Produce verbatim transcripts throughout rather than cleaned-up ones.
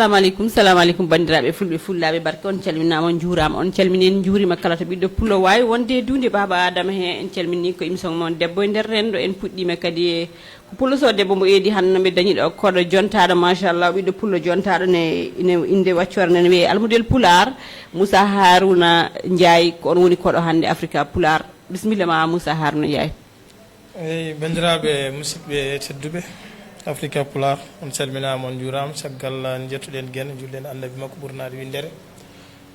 Salamu aleykum, salamu aleykum, banndiraaɓe fulɓe, fullaaɓe, barke, on calminaama, on njuuraama, on calmini, en njuuriima kala to ɓiɗɗo pullo waawi wonde e duunde baaba Adama he. En calmini ko émission mon Debbo e nder renndo, en puɗɗiima kadi e ko pullo so debbo mo eedi hannde no mbe dañi ɗo koɗo jontaaɗo, machallah, ɓiɗɗo pullo jontaaɗo ne, ine innde waccoore nen wiyee Almudel Pulaar, Moussa Harouna Ndiaye, ko on woni koɗo hannde Africa Pulaar. Bisimilla ma Moussa Harouna Ndiaye. Eyi, banndiraaɓe musidɓe tedduɓe Africa Pulaar, on calminaama, on njuuraama. Caggal njettuɗen Geno, njuulɗen Annabi makko ɓurnaaɗo winndere,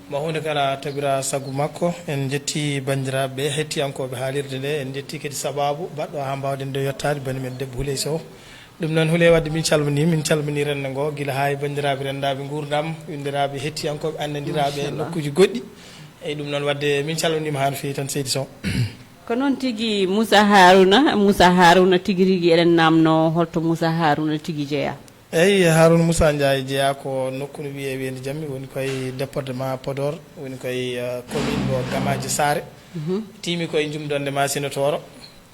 mo huunde kala tabira sagu makko. En njetti banndiraaɓe hettiyankooɓe haalirde nde, en njetti kadi sabaabu baɗɗo haa mbaawɗen ɗo yottaade bani men debbo Huley Sow. Ɗum noon, Huley, waɗde min calminii, min calminii renndo ngo, gila haa e banndiraaɓe renndaaɓe nguurndam, winndiraaɓe hettiyankooɓe, annandiraaɓe e nokkuuji goɗɗi. Eyi, ɗum noon, waɗde min calminiima haa no feewi tan, seydi Sow. Ko noon tigi, Moussa Harouna. Moussa Harouna, tigi rigi eɗen naamno holto Moussa Harouna tigi jeyaa? Eyi, Harouna Moussa Ndiaye jeyaa ko nokku no wiyee Weendu Jammi, woni koye département Podor, woni koye, eh, commune mo Gamaaji Saare. Tiimi koye Jumdonde Maasina Tooro.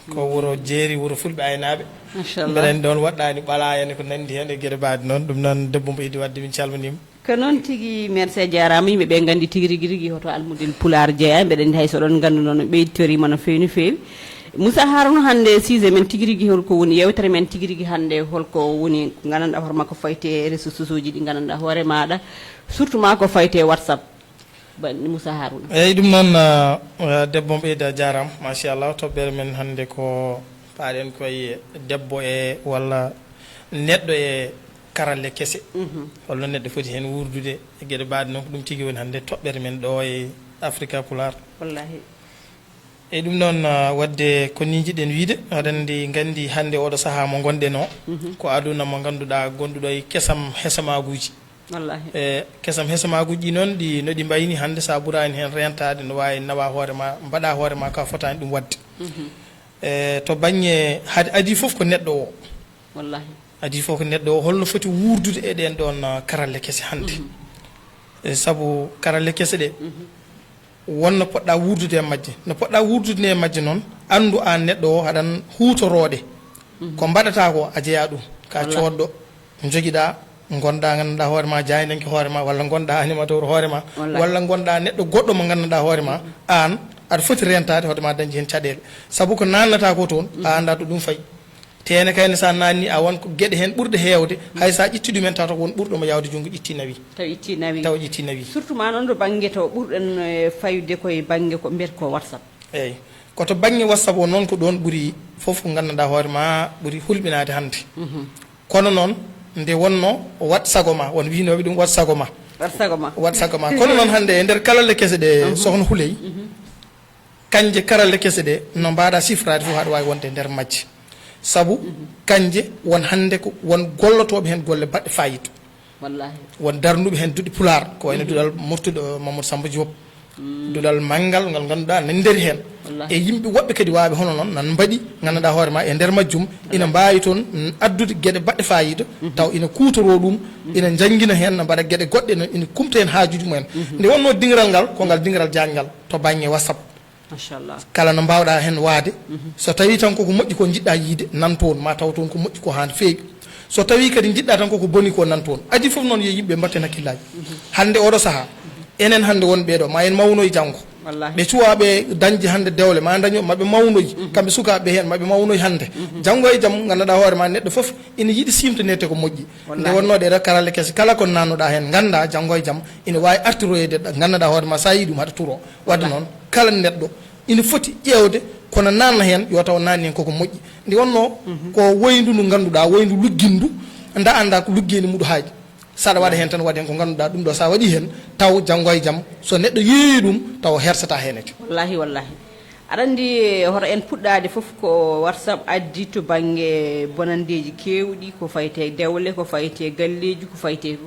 Ko wuro jeeri, wuro fulɓe aynaaɓe. Machallah. Mbeɗa anndi ɗoon waɗɗaani ɓalaaya ne ko nanndi heen e geɗe mbaɗe noon. Ɗum noon, debbo mo eedi waɗde, min calminiima. Ko noon tigi, merci, a jaaraama. Yimɓe ɓe nganndi tigi rigi rigi hoto Almudel Pulaar jeyaa. Mbeɗa anndi hay so oɗon nganndu noon, ɓeyditoriima no feewi, no feewi. Moussa Harouna, hannde sujet men tigi rigi holko woni? Yewtere men tigi rigi hannde holko woni? Ko nganndanɗaa hoore maa ko fayti e réseaux sociaux ji ɗi nganndanɗaa hoore maaɗa, surtout maa ko fayti e WhatsApp. Ba-, Moussa Harouna. Eyi, ɗum noon, ah, ah, debbo mo ɓeydi, a jaaraama, machallah. Toɓɓere men hannde ko paaɗen koye debbo e walla neɗɗo e karalle kese. Holno neɗɗo foti heen wuurdude e geɗe mbaɗe noon, ko ɗum tigi woni hannde toɓɓere men ɗo e Africa Pulaar. Wallahi. Eyi, ɗum noon, ah, waɗde ko nii njiɗɗen wiyde, aɗa anndi, nganndi hannde oɗo sahaa mo ngonɗen o, ko aduna mo ngannduɗaa gonɗuɗo e kesam hesamaaguuji. Wallahi. E kesam hesamaaguuji ɗi noon, ɗi no ɗi mbayni hannde, so a ɓuraani heen reentaade, no waawi nawa hoore ma, mbaɗa hoore ma ka fotaani ɗum waɗde. E to baŋŋe hade, adii fof ko neɗɗo o. Wallahi. Adii fof ko neɗɗo o, holno foti wuurdude e ɗeen ɗoon, ah, karalle kese hannde. E sabu karalle kese ɗe, won no poɗɗa wuurdude e majje. No poɗɗa wuurdude e majje noon, anndu aan neɗɗo o, aɗan huutorooɗe. Ko mbaɗataa ko, a jeyaa ɗum. Ka coodɗo, njogiɗaa, ngonɗaa, nganndanɗaa hoore ma, jaayndanke hoore ma, walla ngonɗaa animateur hoore ma, walla ngonɗaa neɗɗo goɗɗo mo nganndanɗaa hoore ma, aan, aɗa foti reentaade hoto ma dañde heen caɗeele. Sabu ko naannataa ko toon, a anndaa to ɗum fayi. Teene kayne, so a naanni, a won ko geɗe heen ɓurɗe heewde, hay so a ƴetti ɗum en, tawata ko won ɓurɗo mo yaawde junngo, ƴetti nawi. Taw itti nawi. Taw ƴetti nawi. Surtout ma noon to bannge to ɓurɗen, eh, fayude koye bannge ko mbiyet ko WhatsApp. Eeyi. Ko to baŋŋe WhatsApp o noon, ko ɗoon ɓuri fof ko nganndanɗaa hoore ma ɓuri hulɓinaade hannde. Kono noon, nde wonnoo waɗ sago ma, won wiynooɓe ɗum waɗ sago ma. Waɗ sago ma. Waɗ sago ma. Kono noon, hannde e nder karalle kese ɗe, Sohna Huley, kanje karalle kese ɗe, no mbaaɗa sifraade fof, haɗa waawi wonde e nder majje. Sabu kanje won hannde ko won gollotooɓe heen golle baɗɗe faayiida. Wallahi. Won darnuɓe heen duɗe Pulaar, ko wayno duɗal moftude, o, Mamadou Samba Diop. Duɗal manngal ngal ngannduɗaa nani ndari heen. Wallahi. E yimɓe woɓɓe kadi waawɓe hono noon nan mbaɗi, nganndanɗaa hoore ma e nder majjum, ina mbaawi toon, mm, addude geɗe baɗɗe faayiida, taw ina kuutoroo ɗum, ina njanngina heen, na mbaɗa geɗe goɗɗe, ina, ina kumta heen haajuuji mumen. Nde wonnoo diŋral ngal, ko ngal diŋral jaajngal to baŋŋe WhatsApp. Machallah. Kala no mbaawɗaa heen waade, so tawii tan koko moƴƴi ko njiɗɗaa yiyde, nan toon, ma taw toon ko moƴƴi ko haa no feewi. So tawii kadi njiɗɗaa tan koko boni ko, nan toon. Adii fof noon, yo yimɓe mbaɗ heen hakkillaaji. Hannde oɗo sahaa, enen hannde wonɓe ɗo, ma en mawnoy janngo. Wallahi. Ɓe cuwaa ɓe dañde hannde dewle, ma daño, ma ɓe mawnoy. Kamɓe sukaaɓe ɓe heen, ma ɓe mawnoy hannde. Janngo e jam, nganndanɗaa hoore ma, neɗɗo fof ina yiɗi siimta nette ko moƴƴi. Nde wonnoo ɗee ɗoo karalle kese, kala ko naannoɗaa heen, nganndaa janngo e jam ina waawi artiroyeede, nganndanɗaa hoore ma, so a yii ɗum, haɗa turoo. Waɗde noon, kala neɗɗo ina foti ƴeewde kono naanna heen, yo taw naanni heen koko moƴƴi. Nde wonnoo ko woyndu ndu ngannduɗaa, woyndu lugginndu, nda anndaa ko luggeendi muɗo haaji. So aɗa waɗa heen tan, waɗ heen ko ngannduɗaa ɗum ɗo, so a waɗii heen, taw janngo e jam, so neɗɗo yeeyii ɗum, taw o hersataa heen ete. Wallahi, wallahi. Aɗa anndi, hoto en puɗɗaade fof ko WhatsApp addi to bannge bonanndeeji keewɗi, ko fayti e dewle, ko fayti e galleeji, ko fayti e,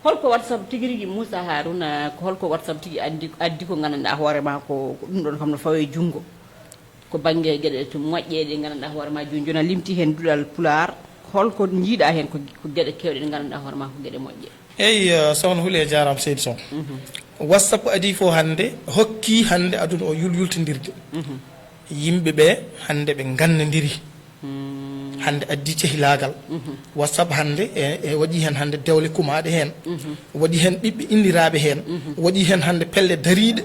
holko WhatsApp tigi rigi, Moussa Harouna, ko holko WhatsApp tigi addi, addi ko nganndanɗaa hoore ma ko, ko ɗum ɗoon kam no fawee junngo? Ko bannge geɗe to moƴƴe ɗe nganndanɗaa hoore ma jooni jooni a limti heen duɗal Pulaar, holko njiiɗaa heen ko, ko geɗe keewɗe ɗe nganndanɗaa hoore ma ko geɗe moƴƴe? Eyi, eh, Sohna Huley, a jaaraama seydi Sow. WhatsApp adii fof hannde, hokkii hannde aduna o yulyultindirde. Yimɓe ɓe hannde ɓe nganndandirii. hannde addi cehilaagal. WhatsApp hannde e, e waɗi heen hannde dewle kumaaɗe heen. Waɗi heen ɓiɓɓe inniraaɓe heen. Waɗi heen hannde pelle dariiɗe.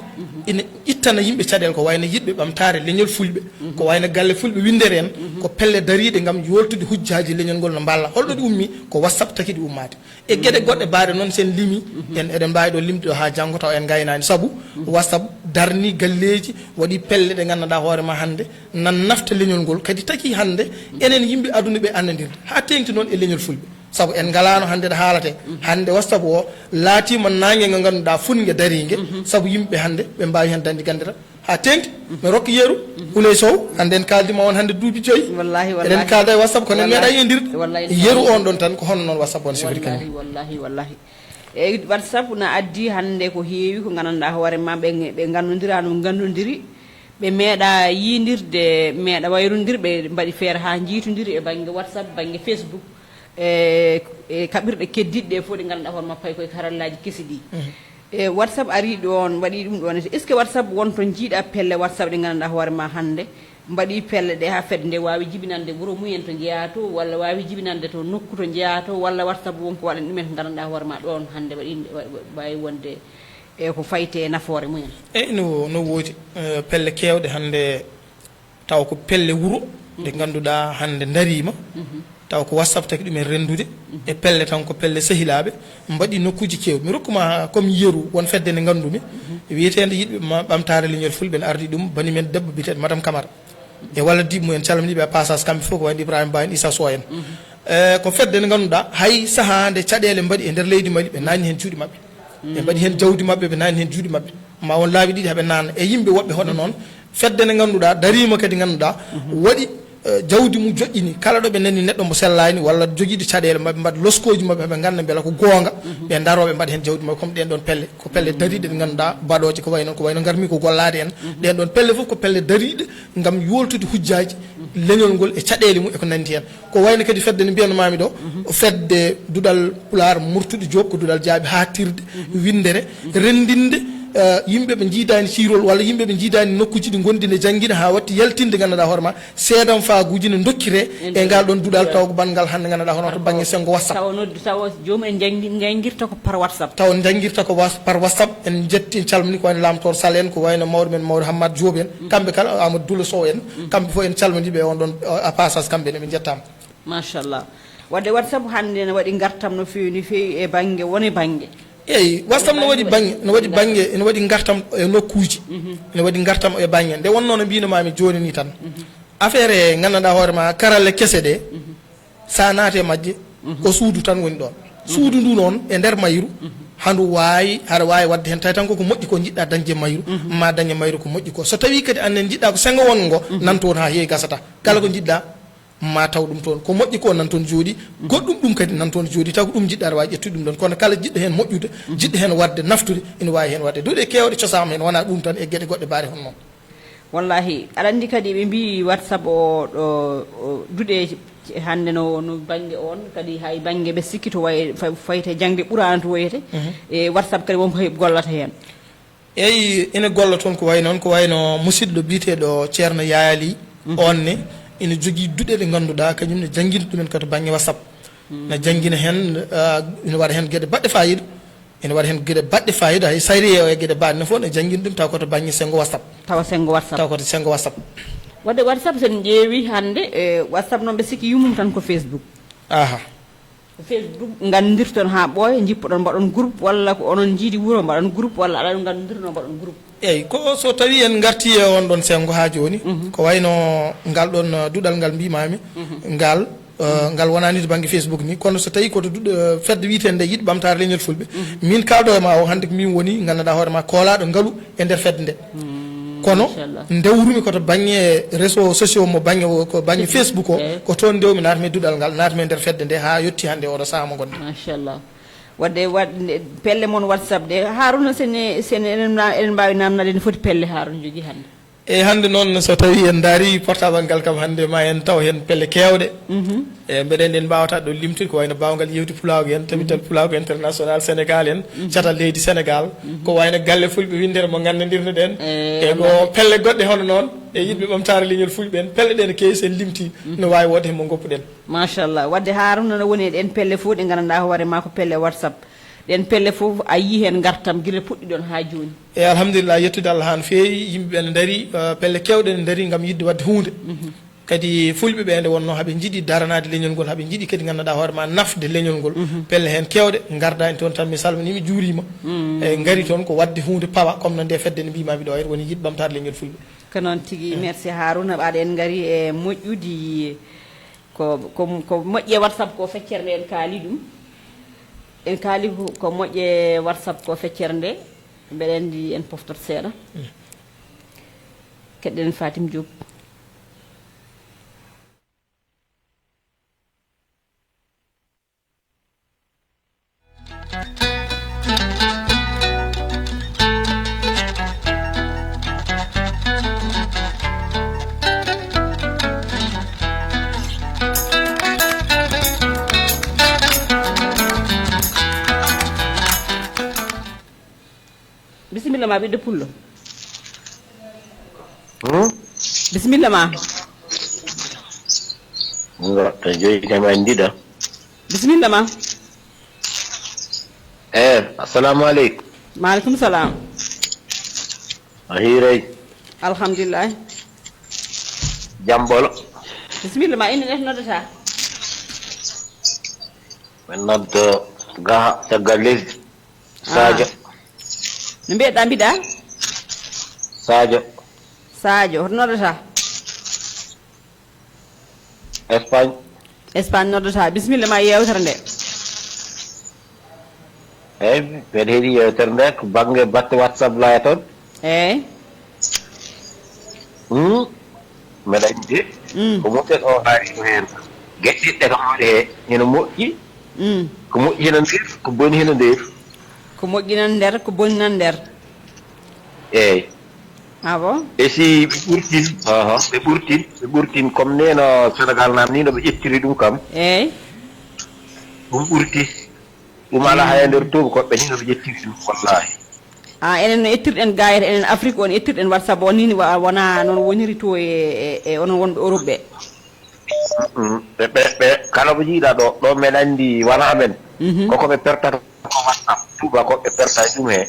Ina ittana yimɓe caɗeele ko wayno yiɗɓe ɓamtaare leñol fulɓe. Ko wayno galle fulɓe winndere en. Ko pelle dariiɗe ngam yooltude hujjaaji leñol ngol no mballa. Holɗo ɗi ummi? Ko WhatsApp tagi ɗi ummaade. E geɗe goɗɗe mbaɗe noon, sen limi, en eɗen mbaawi ɗo limde ɗo haa janngo taw en ngaynaani. Sabu WhatsApp darni galleeji, waɗi pelle ɗe nganndanɗaa hoore ma hannde nan nafta leñol ngol. Kadi taki hannde enen yimɓe aduna ɓe annandirde haa teeŋti noon e leñol fulɓe. Sabu en ngalaano hannde ɗo haalate. Hannde WhatsApp o laatiima naange ngo ngannduɗaa fuɗnge dariinge, sabu yimɓe hannde ɓe mbaawi heen dañde ganndira. Haa teeŋti, mi rokka Yeru Uley Sow, hannde en kaaldi ma on hannde duuɓi joyi. Wallahi, eɗen wallahi. Kaalda e WhatsApp, kono en meeɗa yondirde. Wallahi, en Yeru kaaldi. On ɗon tan, ko hono noon WhatsApp on sifiri wallahi, kañum. Wallahi, wallahi. E WhatsApp na addi hannde ko heewi ko nganndanɗaa hoore ma, ɓe, ɓe nganndondira no nganndondiri, ɓe meeɗa yiindirde, meeɗa wayrondir, ɓe mbaɗi feere haa njiitondiri e bannge WhatsApp, bannge Facebook, e, e kaɓirɗe keddiɗɗe ɗe fof ɗe nganndanɗaa hoore ma payi koye karallaaji kesi ɗi. E WhatsApp ari ɗoon, waɗi ɗum ɗoon. Est-ce que WhatsApp won to njiiɗa pelle WhatsApp ɗe nganndanɗaa hoore ma hannde mbaɗi pelle ɗe haa fedde nde waawi jibinande wuro mumen to njeyaa to, walla waawi jibinande to nokku to njeyaa to, walla WhatsApp won ko waɗani ɗumen ko nganndanɗaa hoore ma ɗoon hannde waɗi, wa-, wa-, waawi wonde e ko fayti e nafoore mumen? Eyi, no, no woodi, eh, pelle keewɗe hannde taw ko pelle wuro ɗe ngannduɗaa hannde ndariima, taw ko WhatsApp tagi ɗumen renndude, e pelle tan ko pelle sehilaaɓe, mbaɗi nokkuuji keewɗi. Mi rokkuma comme Yeru, won fedde nde nganndumi, wiyeteende yiɗɓe ma-, ɓamtaare leñol fulɓe, ene ardi ɗum bani men debbo biyeteeɗo Madame Camara. E walla diɓ mum en calmini ɓe passage kamɓe fof, ko wayno Ibrahima Ba en, Issa Sow en. Eh, ko fedde nde ngannduɗaa hay sahaa nde caɗeele mbaɗi e nder leydi Mali, ɓe naatni heen juuɗe maɓɓe. Ɓe mbaɗi heen jawdi maɓɓe, ɓe naatni heen juuɗe maɓɓe. Ma won laabi ɗiɗi haɓe naatna. E yimɓe woɓɓe hono noon, fedde nde ngannduɗaa dariima kadi ngannduɗaa waɗi, eh, jawdi mum joƴƴini. Kala ɗo ɓe nani neɗɗo mo sellaani walla jogiiɗo caɗeele maɓɓe mbaɗa loskooji maɓɓe, ɓe ngannda mbela ko goonga, ɓe ndaroo ɓe mbaɗa heen jawdi maɓɓe. Comme ɗeen ɗoon pelle, ko pelle dariiɗe ɗe ngannduɗaa baɗooje ko wayi noon, ko wayi no ngarmi ko gollaade en. Ɗeen ɗoon pelle fof ko pelle dariiɗe ngam yooltude hujjaaji leñol ngol e caɗeele mum e ko nanndi heen. Ko wayno kadi fedde nde mbiyanmaami ɗo, fedde duɗal Pulaar Murtuɗo Joob, ko duɗal jaabi haaɗtirde winndere, renndinde, eh, yimɓe ɓe njiidaani ciirol walla yimɓe ɓe njiidaani nokkuuji ɗi ngondi ne janngina haa watti yaltinde nganndanɗaa hoore ma seedamfaaguuji ne ndokkiree e ngal ɗoon duɗal, taw ko banngal hannde nganndanɗaa hono to bannge senngo WhatsApp. Tawa noddu, tawa joomum en janngi-, janngirta ko par WhatsApp. Taw janngirta ko was-, par WhatsApp. En njetti, en calmini ko wayno Lamtoor Sall en, ko wayno mawɗo men mawɗo Hammat Joob en, kamɓe kala, Amadou Dulo Sow en, kamɓe fof en calmini ɓe on ɗoon, a, a passage, kamɓe ne ɓe njettaama. Machallah. Waɗde WhatsApp hannde ne waɗi ngartam no feewi, no feewi e bannge wone bannge. Eyi, WhatsApp no waɗi bannge, no waɗi bannge, ene waɗi ngartam e nokkuuji, ene waɗi ngartam e bannge. Nde wonnoo no mbiino maami jooni ni tan. Affaire e nganndanɗaa hoore ma karalle kese ɗe, so a naati e majje, ko suudu tan woni ɗoon. Suudu ndu noon e nder mayru, handu waawi, haɗa waawi waɗde heen, tawi tan koko moƴƴi ko njiɗɗa dañde e mayru, ma dañe mayru ko moƴƴi ko. So tawii kadi aan njiɗɗa ko senngo wonngo ngo, nan toon haa heewi gasata. Kala ko njiɗɗa, ma taw ɗum toon. Ko moƴƴi ko nan toon jooɗi, goɗɗum ɗum kadi nan toon jooɗi, taw ko ɗum njiɗɗa aɗa waawi ƴettude ɗum ɗoon. Kono kala jiɗɗo heen moƴƴude, jiɗɗo heen waɗde naftude, ina waawi heen waɗde. Duɗe keewɗe cosaama heen, wonaa ɗum tan e geɗe goɗɗe mbaɗe hono noon. Wallahi, aɗa anndi kadi ɓe mbii WhatsApp o, ɗo, o, duɗe hannde no, no bannge on, kadi hay bannge ɓe sikki to waye, fa-, fayte jaŋde Qur'aana to woyete, e WhatsApp kadi wonko heɓ gollata heen. Eyi, ina golla toon ko wayi noon, ko wayno musidɗo biyeteeɗo Ceerno Yaaya Lih, on ne, ina jogii duɗe ɗe ngannduɗaa, kañum ne janngina ɗumen ko to bannge WhatsApp. Na janngina heen, ah, ina waɗa heen geɗe baɗɗe faayiida. Ina waɗa heen geɗe baɗɗe faayiida, hay sayri e geɗe baɗɗe ne fof ne janngina ɗum, taw ko to bannge senngo WhatsApp. Tawa senngo WhatsApp. Taw ko to senngo WhatsApp. Waɗde WhatsApp, so en ƴeewi hannde, e WhatsApp noon ɓe sikki yummum tan ko Facebook. Aha. Ko Facebook nganndirton haa ɓooya, njippoɗon mbaɗon groupe, walla ko onon njiidi wuro mbaɗon groupe, walla aɗa nganndirno mbaɗon groupe. Eyi, ko so tawii en ngartii e on ɗoon senngo haa jooni, ko wayno ngal ɗoon, uh, duɗal ngal mbiimaami, ngal, uh, ngal wonaani to bannge Facebook ni, kono so tawii ko to duɗ-, uh, fedde wiyeteende nde Yiɗ Ɓamtaare Leñol Fulɓe, min kaaldo e ma o hannde ko min woni, nganndanɗaa hoore ma, koolaaɗo ngalu e nder fedde nde. Kono ndewrumi ko to bannge réseaux sociaux mo bannge o, ko bannge Facebook o, ko toon ndewmi naatmi e duɗal ngal, naatmi e nder fedde nde haa yettii hannde oɗo sahaa mo ngonɗen. Machallah. Waɗde, waɗde pelle mon WhatsApp ɗe, Haaruna, sene, sene eɗen na-, eɗen mbaawi naamnaade no foti pelle Haaruna jogii hannde? Eyi, hannde noon, so tawii en ndaarii portable ngal kam, hannde ma en taw heen pelle keewɗe. E mbeɗen en mbaawata ɗo limtude, ko wayno Baawngal Yewti Pulaagu en, Tabital Pulaagu International Sénégal en, Catal Leydi Sénégal, ko wayno Galle Fulɓe Winndere mo nganndandirno-ɗen. E ko pelle goɗɗe hono noon. E yiɗɓe ɓamtaare leñol fulɓe ɓen, pelle ɗe ne keewi, so en limtii, no waawi woodde heen mo ngoppuɗen. Machallah. Wadde Haaruna no woni e ɗeen pelle fof ɗe nganndanɗaa hoore maa ko pelle WhatsApp. Ɗeen pelle fof a yii heen ngartam gila puɗɗi ɗoon haa jooni. E alhamdulillah, yettude Allah haa no feewi, yimɓe ɓe ne ndarii, eh, pelle keewɗe ne ndarii ngam yiɗde waɗde huunde. Kadi fulɓe ɓe nde wonnoo haɓe njiɗi daranaade leñol ngol, haɓe njiɗi kadi nganndanɗaa hoore maa nafde leñol ngol. Pelle heen keewɗe ngardaa en toon tan, mi salminii, mi juuriima. E ngari toon ko waɗde huunde pawa, comme no nde fedde nde mbiimaa-mi ɗo, woni yiɗ ɓamtaade leñol fulɓe. Ko noon tigi, merci Harouna, ɓaaɗe en ngari e moƴƴudi. Ko, ko, ko moƴƴi e WhatsApp ko feccere nde en kaali ɗum. En kaali ko, ko moƴƴi e WhatsApp ko feccere nde, mbeɗa anndi en poftoto seeɗa. Keɗɗen Fatim Diop. Bisimilla ma, ɓiɗɗo pullo. Hmm? Bisimilla ma. Nga, e joyi kam en ndiɗa. Bisimilla ma. Eh, assalamu aleykum. Maaleykum salam. A hiiray. Alhamdulillah. Jam ɓolo. Bisimilla ma, inde nde to noddata? Min noddo gaha caggal lesdi. Sadio. No mbiyeɗaa, mbiɗa? Sadio. Sadio, hoto noddata? Espagne. Espagne noddata. Bisimilla ma e yeewtere nde. Eyi, mbeɗa heɗi yeewtere nde ko bannge batte WhatsApp laya toon. Eyi. Hmm? Mbeɗa anndi. Mm. Ko moƴƴat o haali ko heen. Geɗɗiɗɗe kam waɗi he, ene moƴƴi. Mm. Ko moƴƴi hena nder, ko boni hena nder. Ko moƴƴi nan nder, ko boni nan nder. Eyi. Ah bon? E si ɓe ɓurtin, aha, ɓe ɓurtin, ɓe ɓurtin comme neno Sénégal nam ni no ɓe ƴettiri ɗum kam. Eyi. Ɗum ɓurti. Ɗum alaa hay e nder tuuba koɓɓe ni no ɓe ƴettiri ɗum, wallahi. Ah, enen no ettirɗen gayata, enen Afrique on ettirɗen WhatsApp on ni, wa-, wona noon woniri to e, e, e onon wonɓe Europe ɓe. Mm, ɓe, ɓe, ɓe, kala ko jiiɗa ɗo, ɗo men anndi wona amen. Mhm. Koko ɓe pertata ko WhatsApp, tuuba ko ɓe perta e ɗum he.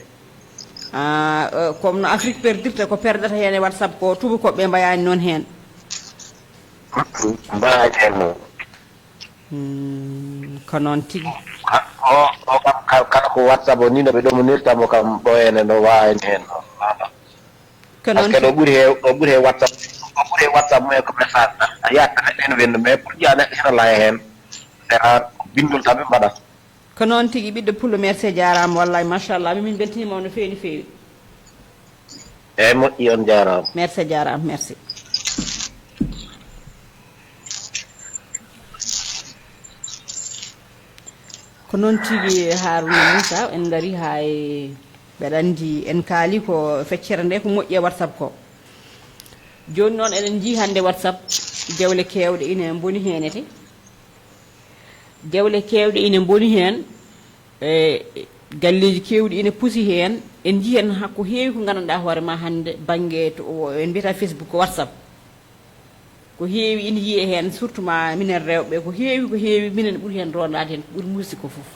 Ah, eh, comme no Afrique perdirta ko perdata heen e WhatsApp ko, tuuba ko ɓe mbayani noon heen. Mm, mbayani heen noon. Hmm, ko noon tigi. Ka-, o, o kam, ka-, kala ko WhatsApp o ni no ɓe ɗomonirta mo kam ɗo ene no waawani heen ɗo. Ko noon tigi. Parce que ɗo ɓuri he, ɗo ɓuri he WhatsApp, ɗo ɓuri he WhatsApp mo e ko message tan. A yiyat tan neɗɗo ene wenda, mais pour jiya neɗɗo hino laya heen. C'est rare, ko bindol tan ɓe mbaɗata. Ko noon tigi, ɓiɗɗo pullo, merci, jaaraama, wallahi, machallah, min beltiniima on no feewi, no feewi. Eeyi, moƴƴi, on jaaraama. Merci, a jaaraama, merci. Ko noon tigi, Harouna Moussa, en ngari haa e, mbeɗa anndi en kaali ko feccere nde ko moƴƴi e WhatsApp ko. Jooni noon eɗen njii hannde WhatsApp, dewle keewɗe ine mboni heen ete. Dewle keewɗe ine mboni heen, e galleeji keewɗi ine pusi heen. En njii heen haa ko heewi ko nganndanɗaa hoore ma hannde, bannge to o, en mbiyata Facebook, ko WhatsApp. Ko heewi ine yiyee heen, surtout ma minen rewɓe, ko heewi, ko heewi, minen ɓuri heen rondaade heen, ko ɓuri muusi ko fof.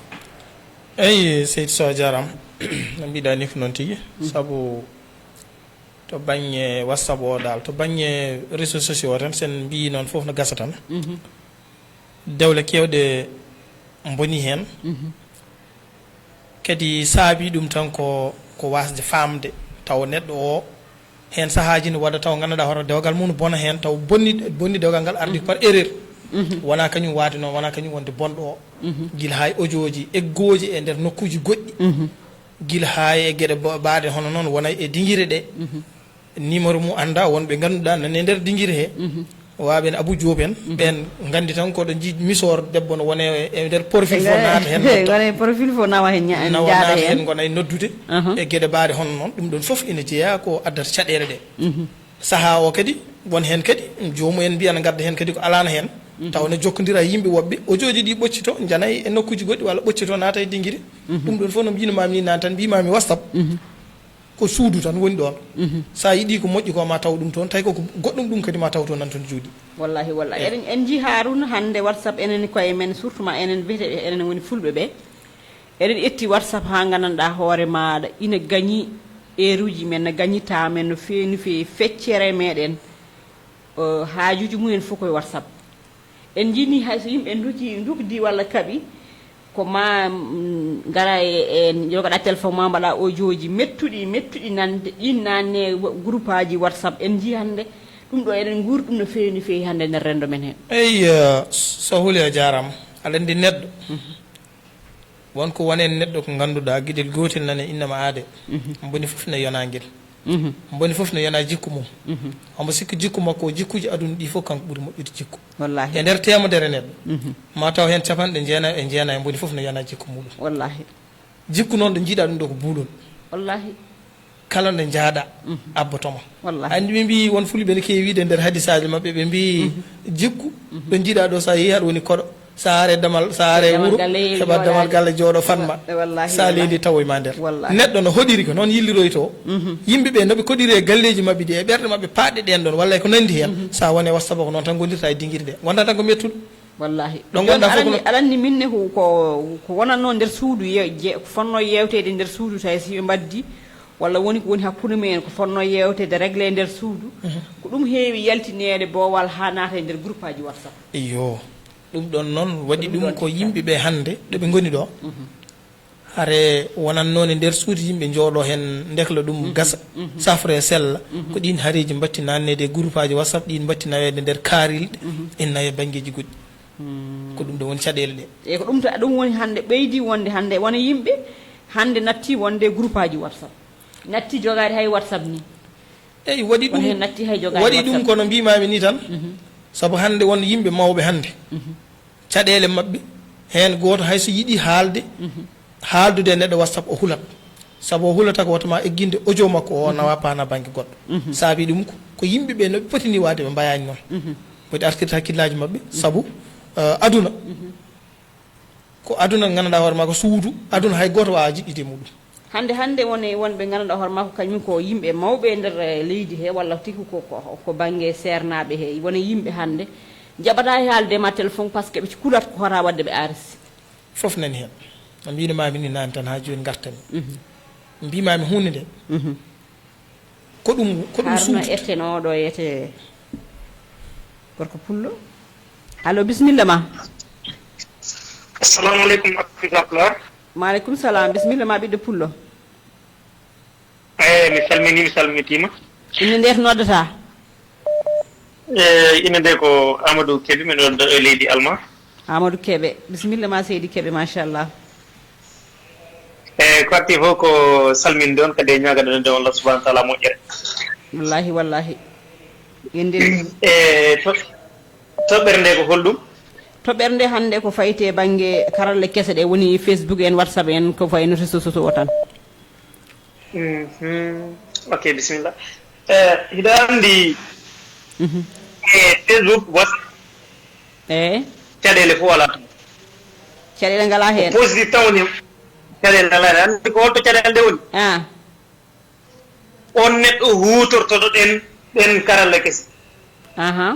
Eyi, Seydi Sow, a jaaraama. No mbiɗa ni ko noon tigi. Mm. Sabu to bannge WhatsApp o dal, to bannge réseaux sociaux o tan, sen mbiyi noon fof no gasa tan. Mhm. Dewle keewɗe mboni heen. Mhm. Kadi saabi ɗum tan ko, ko wasde faamde taw neɗɗo o heen sahaaji ne waɗa taw nganndanɗaa hoto dewgal mum bona heen, taw bonni, bonni dewgal ngal ardi, mhm, par erreur. Mhm. Wona kañum waade noon, wona kañum wonde bonɗo o. Mhm. Gila haa e audio ji eggooji e nder nokkuuji goɗɗi. Mhm. Gila haa e geɗe ba-, baaɗe hono noon wona e dingire ɗe. Mhm. Numéro mum annda, wonɓe ngannduɗaa nana e nder dingire he. Mhm. Waɓe en Abou Diop en, mhm, ɓen nganndi tan koɗo nji-, misoor debbo no wone e nder profil fof naata heen, nawa naata heen, ngona e noddude, aha, e geɗe baaɗe hono noon. Ɗum ɗon fof ina jeyaa ko addata caɗeele ɗe. Mhm. Sahaa o kadi, won heen kadi, joomum en mbiya na ngadda heen kadi ko alaana heen. Mhm. Tawa ne jokkondira e yimɓe woɓɓe, audio ji ɗi ɓoccito, njanay e nokkuuji goɗɗi walla ɓoccito naata e dingire. Mhm. Ɗum ɗon fof no mbiyno maami ni naan tan, mbiy maami WhatsApp. Mhm. Ko suudu tan woni ɗoon. Mhm. So a yiɗii ko moƴƴi ko, ma taw ɗum toon, tawi ko ko goɗɗum ɗum kadi ma taw toon nan toon juuɗi. Wallahi, wallahi. Eɗen, en njii Haaruna hannde WhatsApp, enen koye men, surtout ma enen biyeteeɓe, enen woni fulɓe ɓe. Eɗen ƴetti WhatsApp haa nganndanɗaa hoore maaɗa ina gañi eeruuji men, no gañi temps men no feewi, no feewi feccere meɗen, eh, haajuuji mumen fof koye WhatsApp. En njii ni hay so yimɓe nduki, ndukdi walla kaɓi, ko ma, mm, ngara e, e jogoɗa téléphone ma, mbaɗa audio ji mettuɗi, mettuɗi nande, ɗin nanne wa-, groupe aji WhatsApp. En njii hannde ɗum ɗo eɗen nguuri ɗum no feewi, no feewi hannde nder renndo men hee. Eyi, eh, so huli a jaaraama. Aɗa anndi neɗɗo, mhm, won ko woni heen neɗɗo ko ngannduɗaa giɗel gootel nani innama aade. Mhm. Mboni fof ne yona ngel. Mhm. Mboni fof ne yona jikku mum. Mhm. Omo sikki jikku makko o, jikkuuji aduna ɗi fof kanko ɓuri moƴƴude jikku. Wallahi. E nder teemedere neɗɗo, mhm, ma taw heen capanɗe jeenayi e jeenayi mboni fof ne yona jikku muɗum. Wallahi. Jikku noon ɗo njiiɗa ɗum ɗo ko buulol. Wallahi. Kala nde njaaɗa, mhm, abbotoma. Wallahi. Anndi ɓe mbii won fulɓe ne keewi wiide nder hadisaaji maɓɓe, ɓe mbii, mhm, jikku, mhm, ɗo njiiɗa ɗo so a yehi aɗa woni koɗo. So a are damal, so a are wuro, heɓa damal galle jooɗo fanma. Wallahi, so a leeli tawoy ma nder. Wallahi. Neɗɗo no hoɗiri ko noon yilliroyto. Mhm. Yimɓe ɓe no ɓe koɗiri e galleeji maɓɓe ɗi, e ɓerɗe maɓɓe paɗɗe ɗen ɗon, walla e ko nanndi heen. Mhm. So a woni e WhatsApp ko noon tan ngondirta e dinngiri nde. Ngonda tan ko mettuɗo. Wallahi. Ɗo ngonda fof ko alanni, alanni min ne ko, ko, ko wonatno nder suudu, ye-, je-, ko fonno yewteede nder suudu, tawi si ɓe mbaddi, walla woni ko woni hakkunde mumen, ko fonno yewteede, réglé nder suudu. Mhm. Ko ɗum heewi yaltineede boowal haa naata e nder groupe aji WhatsApp. Iyo. Ɗum ɗon noon waɗi ɗum ɗum ɗon ko tikka. Yimɓe ɓe hannde ɗo ɓe ngoni ɗo. Mhm. Hare wonatno ne nder suudu yimɓe njooɗo heen ndekla ɗum, mhm, gasa, mhm, safre sella. Mhm. Ko ɗiin hareeji mbatti nanneede e groupe aji WhatsApp, ɗiin mbatti naweede nder kaarilɗe, mhm, en nawe banngeeji goɗɗi. Hmm. Ko ɗum ɗo woni caɗeele ɗe. E ko ɗum ta-, ɗum woni hannde ɓeydi wonde hannde wona yimɓe hannde natti wonde groupe aji WhatsApp. Natti jogaade hay WhatsApp ni. Eyi, waɗi ɗum, heen natti hay jogaade waɗi ɗum WhatsApp. Kono mbiimaami ni tan, mhm, sabu hannde won yimɓe mawɓe hannde. Mhm. Caɗeele maɓɓe, heen gooto hay so yiɗi haalde, mhm, haaldude e neɗɗo WhatsApp o hulat. Sabu o hulata ko wota ma egginde audio makko o, mhm, nawa paana bannge goɗɗo. Mhm. Saabi ɗum ko, ko yimɓe ɓe no ɓe poti ni waade ɓe mbayaani noon. Mhm. Poti artirde hakkillaaji maɓɓe, mhm, sabu, eh, aduna. Mhm. Ko aduna nganndanɗaa hoore maa ko suudu, aduna hay gooto waawaa jiɗɗude e muɗum. Hannde, hannde woni wonɓe nganndanɗaa hoore maa ko kañum ko yimɓe mawɓe e nder, eh, leydi he, walla tigi ko, ko, ko bannge seernaaɓe he, woni yimɓe hannde njaɓataa e haalde ma téléphone, parce que ɓe kulat ko hota waɗde ɓe aarisi. Fof nani heen. No mbiino maa mi ni naane tan haa jooni ngartami. Mhm. Mbiimaami huunde nde. Mhm. Ko ɗum, ko ɗum Haruna suudu. Ette no ɗo ete gorko pullo. Allo, bisimilla ma. Assalamu aleykum warahmatullah. Maaleykum salam, bisimilla ma ɓiɗɗo pullo. Eyi, mi salmini, mi salmitiima. Inde nde to noddata? Eyi, inde nde ko Amadou Kebe, miɗo nodda e leydi Alma. Amadou Kebe, bisimilla ma seydi Kebe, machallah. Eyi, ko addi fof ko salminde on, kadi e ñaagande on Allah subhanahu wa taala moƴƴere. Wallahi, wallahi. Inde nde. Eyi, to-, toɓɓere nde ko holɗum? Toɓɓere nde hannde ko fayti e bannge karalle kese ɗe woni Facebook en, WhatsApp en, ko fayi no réseaux sociaux o tan. Mhm. Ok, bisimilla. Eh, hiɗa anndi, mhm, eh, Facebook, WhatsApp, eh, caɗeele fof alaa toon. Caɗeele ngalaa heen. Ko positif tan woni, caɗeele alaa heen. Anndi ko holto caɗeele nde woni? Ah. On neɗɗo huutortoɗo ɗen, ɗen karalle kese. Aha.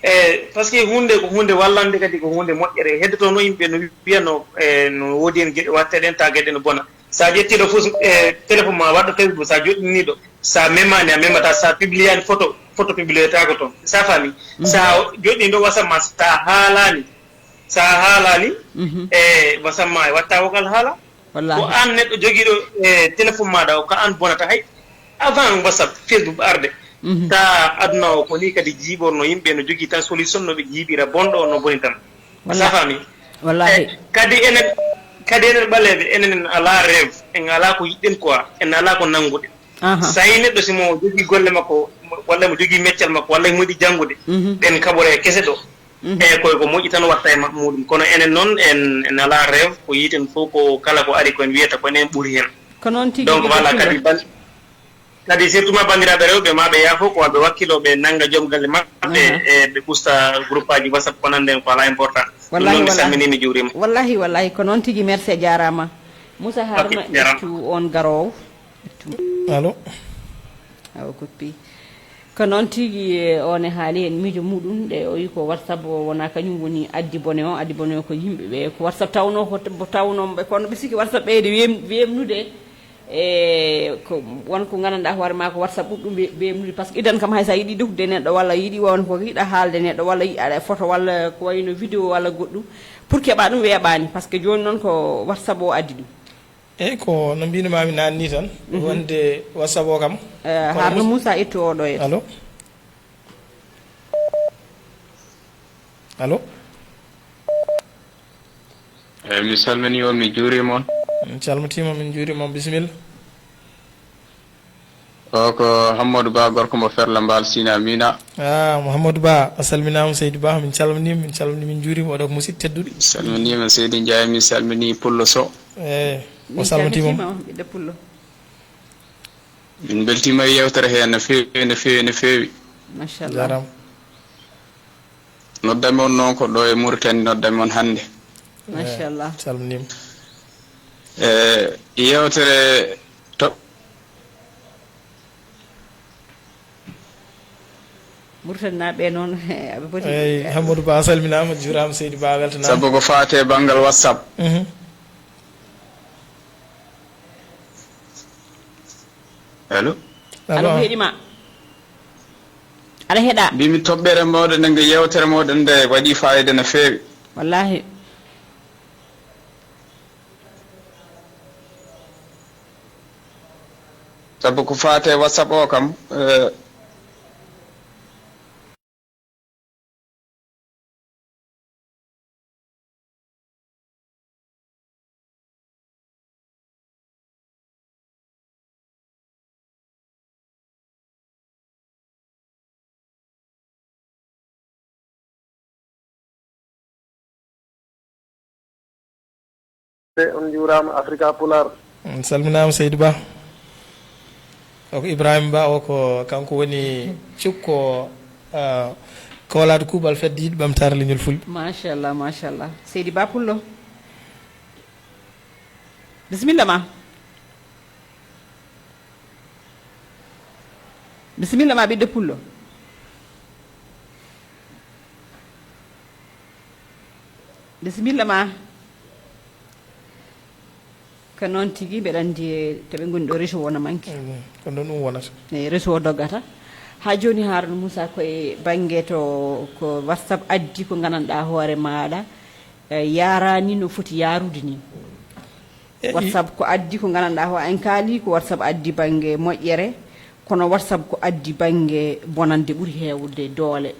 E, parce que huunde ko huunde wallande, kadi ko huunde moƴƴere. Heddotoo no yimɓe no wiyatno, e, no woodi heen geɗe waɗteɗen, tawa geɗe no bona. So a ƴettii ɗo fof, e, téléphone ma waɗɗo Facebook, so a joɗɗinii ɗo, so a memaani, a memataa, so a publiyaani photo, photo publiyetaako toon. So a faami? Mhm. So a joɗɗii ɗo WhatsApp ma, so a haalaani, so a haalaani, mhm, e WhatsApp ma, e watta vocal haala. Wallahi. Ko aan neɗɗo jogiiɗo e téléphone maaɗa o, ko aan bonata hay. Avant WhatsApp, Facebook arde, mhm, ta aduna o ko ni kadi jiiɓorno, yimɓe no jogii tan solution no ɓe jiiɓira bonɗo o no boni tan. Wallahi. So a faami? Wallahi. E, kadi enen, kadi enen ɓaleeɓe, enen en alaa rêve, en alaa ko yiɗɗen quoi, en alaa ko nannguɗen. Aha. So tawi neɗɗo si mo jogii golle makko, walla mo jogii meccal makko, walla mo yiɗi janngude, mhm, ɓen kaɓore kese ɗo. Mhm. Eyi, koye ko moƴƴi tan watta e ma-, muɗum. Kono enen noon, en, en alaa rêve, ko yiiten fof ko kala ko ari ko en wiyata ko enen ɓuri heen. Ko noon tigi. Donc, tigi, voilà, tigi. Kadi ban-, kadi surtout ma banndiraaɓe rewɓe, ma ɓe yaafo, ko ɓe wakkilo, ɓe nannga joom galle maɓɓe, aha, e ɓe usta groupe aji WhatsApp ko nanndi en ko alaa important. Wallahi, ɗum noon mi wallahi. Salminii, mi juuriima. Wallahi, wallahi, ko noon tigi, merci, a jaaraama. Moussa Haruna, ok, jaaraama. Ƴettu on garoowo. Allo? Awa, koppi. Ko noon tigi, e, on e haali heen miijo muɗum, ɗe o yi ko WhatsApp o wona kañum woni addi bone o, addi bone o ko yimɓe ɓe, ko WhatsApp tawnoo ko, tawnoo ɓe, kono ɓe sikki WhatsApp ɓeyde weem-, weemnude, e, ko won ko nganndanɗaa hoore maa ko WhatsApp ɓurɗum we-, weemnude, par ce que idan kam hay so a yiɗi ɗoftude neɗɗo walla yiɗi won ko yiɗa haalde neɗɗo walla yiɗa photo walla ko wayno vidéo walla goɗɗum, pour keɓa ɗum weeɓaani, par ce que jooni noon ko WhatsApp o addi ɗum. Eyi, ko no mbino maami naanni tan, mhm, wonde WhatsApp o kam. Eh, kono Haruna mus- Moussa, ittu oɗo yetto. Allo? Allo? Eyi, mi salmini on, mi juurima on. Min calmitima, min juurima on. Bisimilla. O ko Hammadou Ba, gorko mo Ferla Mbaal Sina Mina. Ah, Mouhamadou Ba, a salminaama, Seydi Ba, min calminiima, min calmini, min njuuriima, oɗo ko musidɗo tedduɗo. Mi salminiima, Seydi Ndiaye, mi salmini Pullo Sow. Eyi, o salmitima. Min calmitima, ɓiɗɗo Pullo. Min mbeltiima e yeewtere hee no feewi, no feewi, no feewi. Machallah. Jaaraama. Noddami on noon ko ɗo e Mauritanie, noddami on hannde. Machallah. Eyi, salminiima. E yeewtere to- Mauritanie naaɓe noon, aɓe poti. Eyi, Hammadou Ba salminaama, juuraama, Seydi Ba weltanaama. Sabu ko faati e banngal WhatsApp. Mhm. Allo? Allo, allo, mi heɗii ma. Aɗa heɗa? Mbimi toɓɓere mawɗe nde, nge yeewtere mawɗe nde waɗi fayida no feewi. Wallaahi. Sabu ko faati e WhatsApp o kam, eh, On njuuraama Afrika Pulaar. On salminaama, Seydi Ba. O ko Ibrahima Ba, o ko kanko woni cukko, ah, kowlaade kuuɓal fedde yiɗɓe ɓamtaare leñol Fulɓe. Machallah, machallah. Seydi Ba Pullo. Bisimilla ma. Bisimilla ma, ɓiɗɗo Pullo. Bisimilla ma. Ko noon tigi, mbeɗa anndi e to ɓe ngoni ɗo, réseau o na manque. Mm, ko noon ɗum wonata. Eyi, réseau o doggata. Haa jooni, Haaruna Muusa, koye bannge to ko WhatsApp addi ko nganndanɗaa hoore maaɗa, e, yaaraani no foti yaarude ni. E, i- WhatsApp ko addi ko nganndanɗaa, ko en kaali ko WhatsApp addi bannge moƴƴere, kono WhatsApp ko addi bannge bonande ɓuri heewde doole.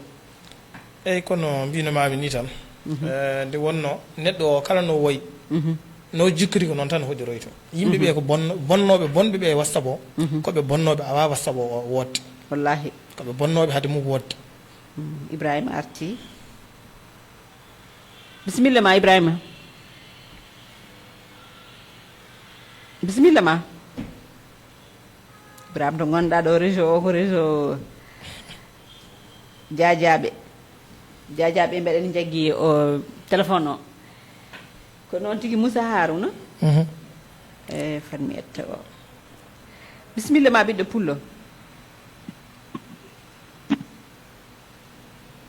Eyi, kono mbino maami ni tan. Mhm. Eh, nde wonno neɗɗo o kala no woyi, mhm, no jikkiri ko noon tan hoƴoroyto. Yimɓe ɓe, mhm, ko bonno-, bonnooɓe, bonɓe ɓe e WhatsApp o, mhm, ko ɓe bonnooɓe awa WhatsApp o, o woodde. Wallaahi. Ko ɓe bonnooɓe hade mum woodde. Mm, Ibrahima arti. Bisimilla ma, Ibrahima. Bisimilla ma. Ibrahima, to ngonɗaa ɗo, réseau o ko réseau jaajaaɓe. Jaajaaɓe mbeɗen njaggi o téléphone o. Ko noon tigi, Moussa Harouna. Mhm. E, fanmi etta o. Bisimilla ma, ɓiɗɗo Pullo.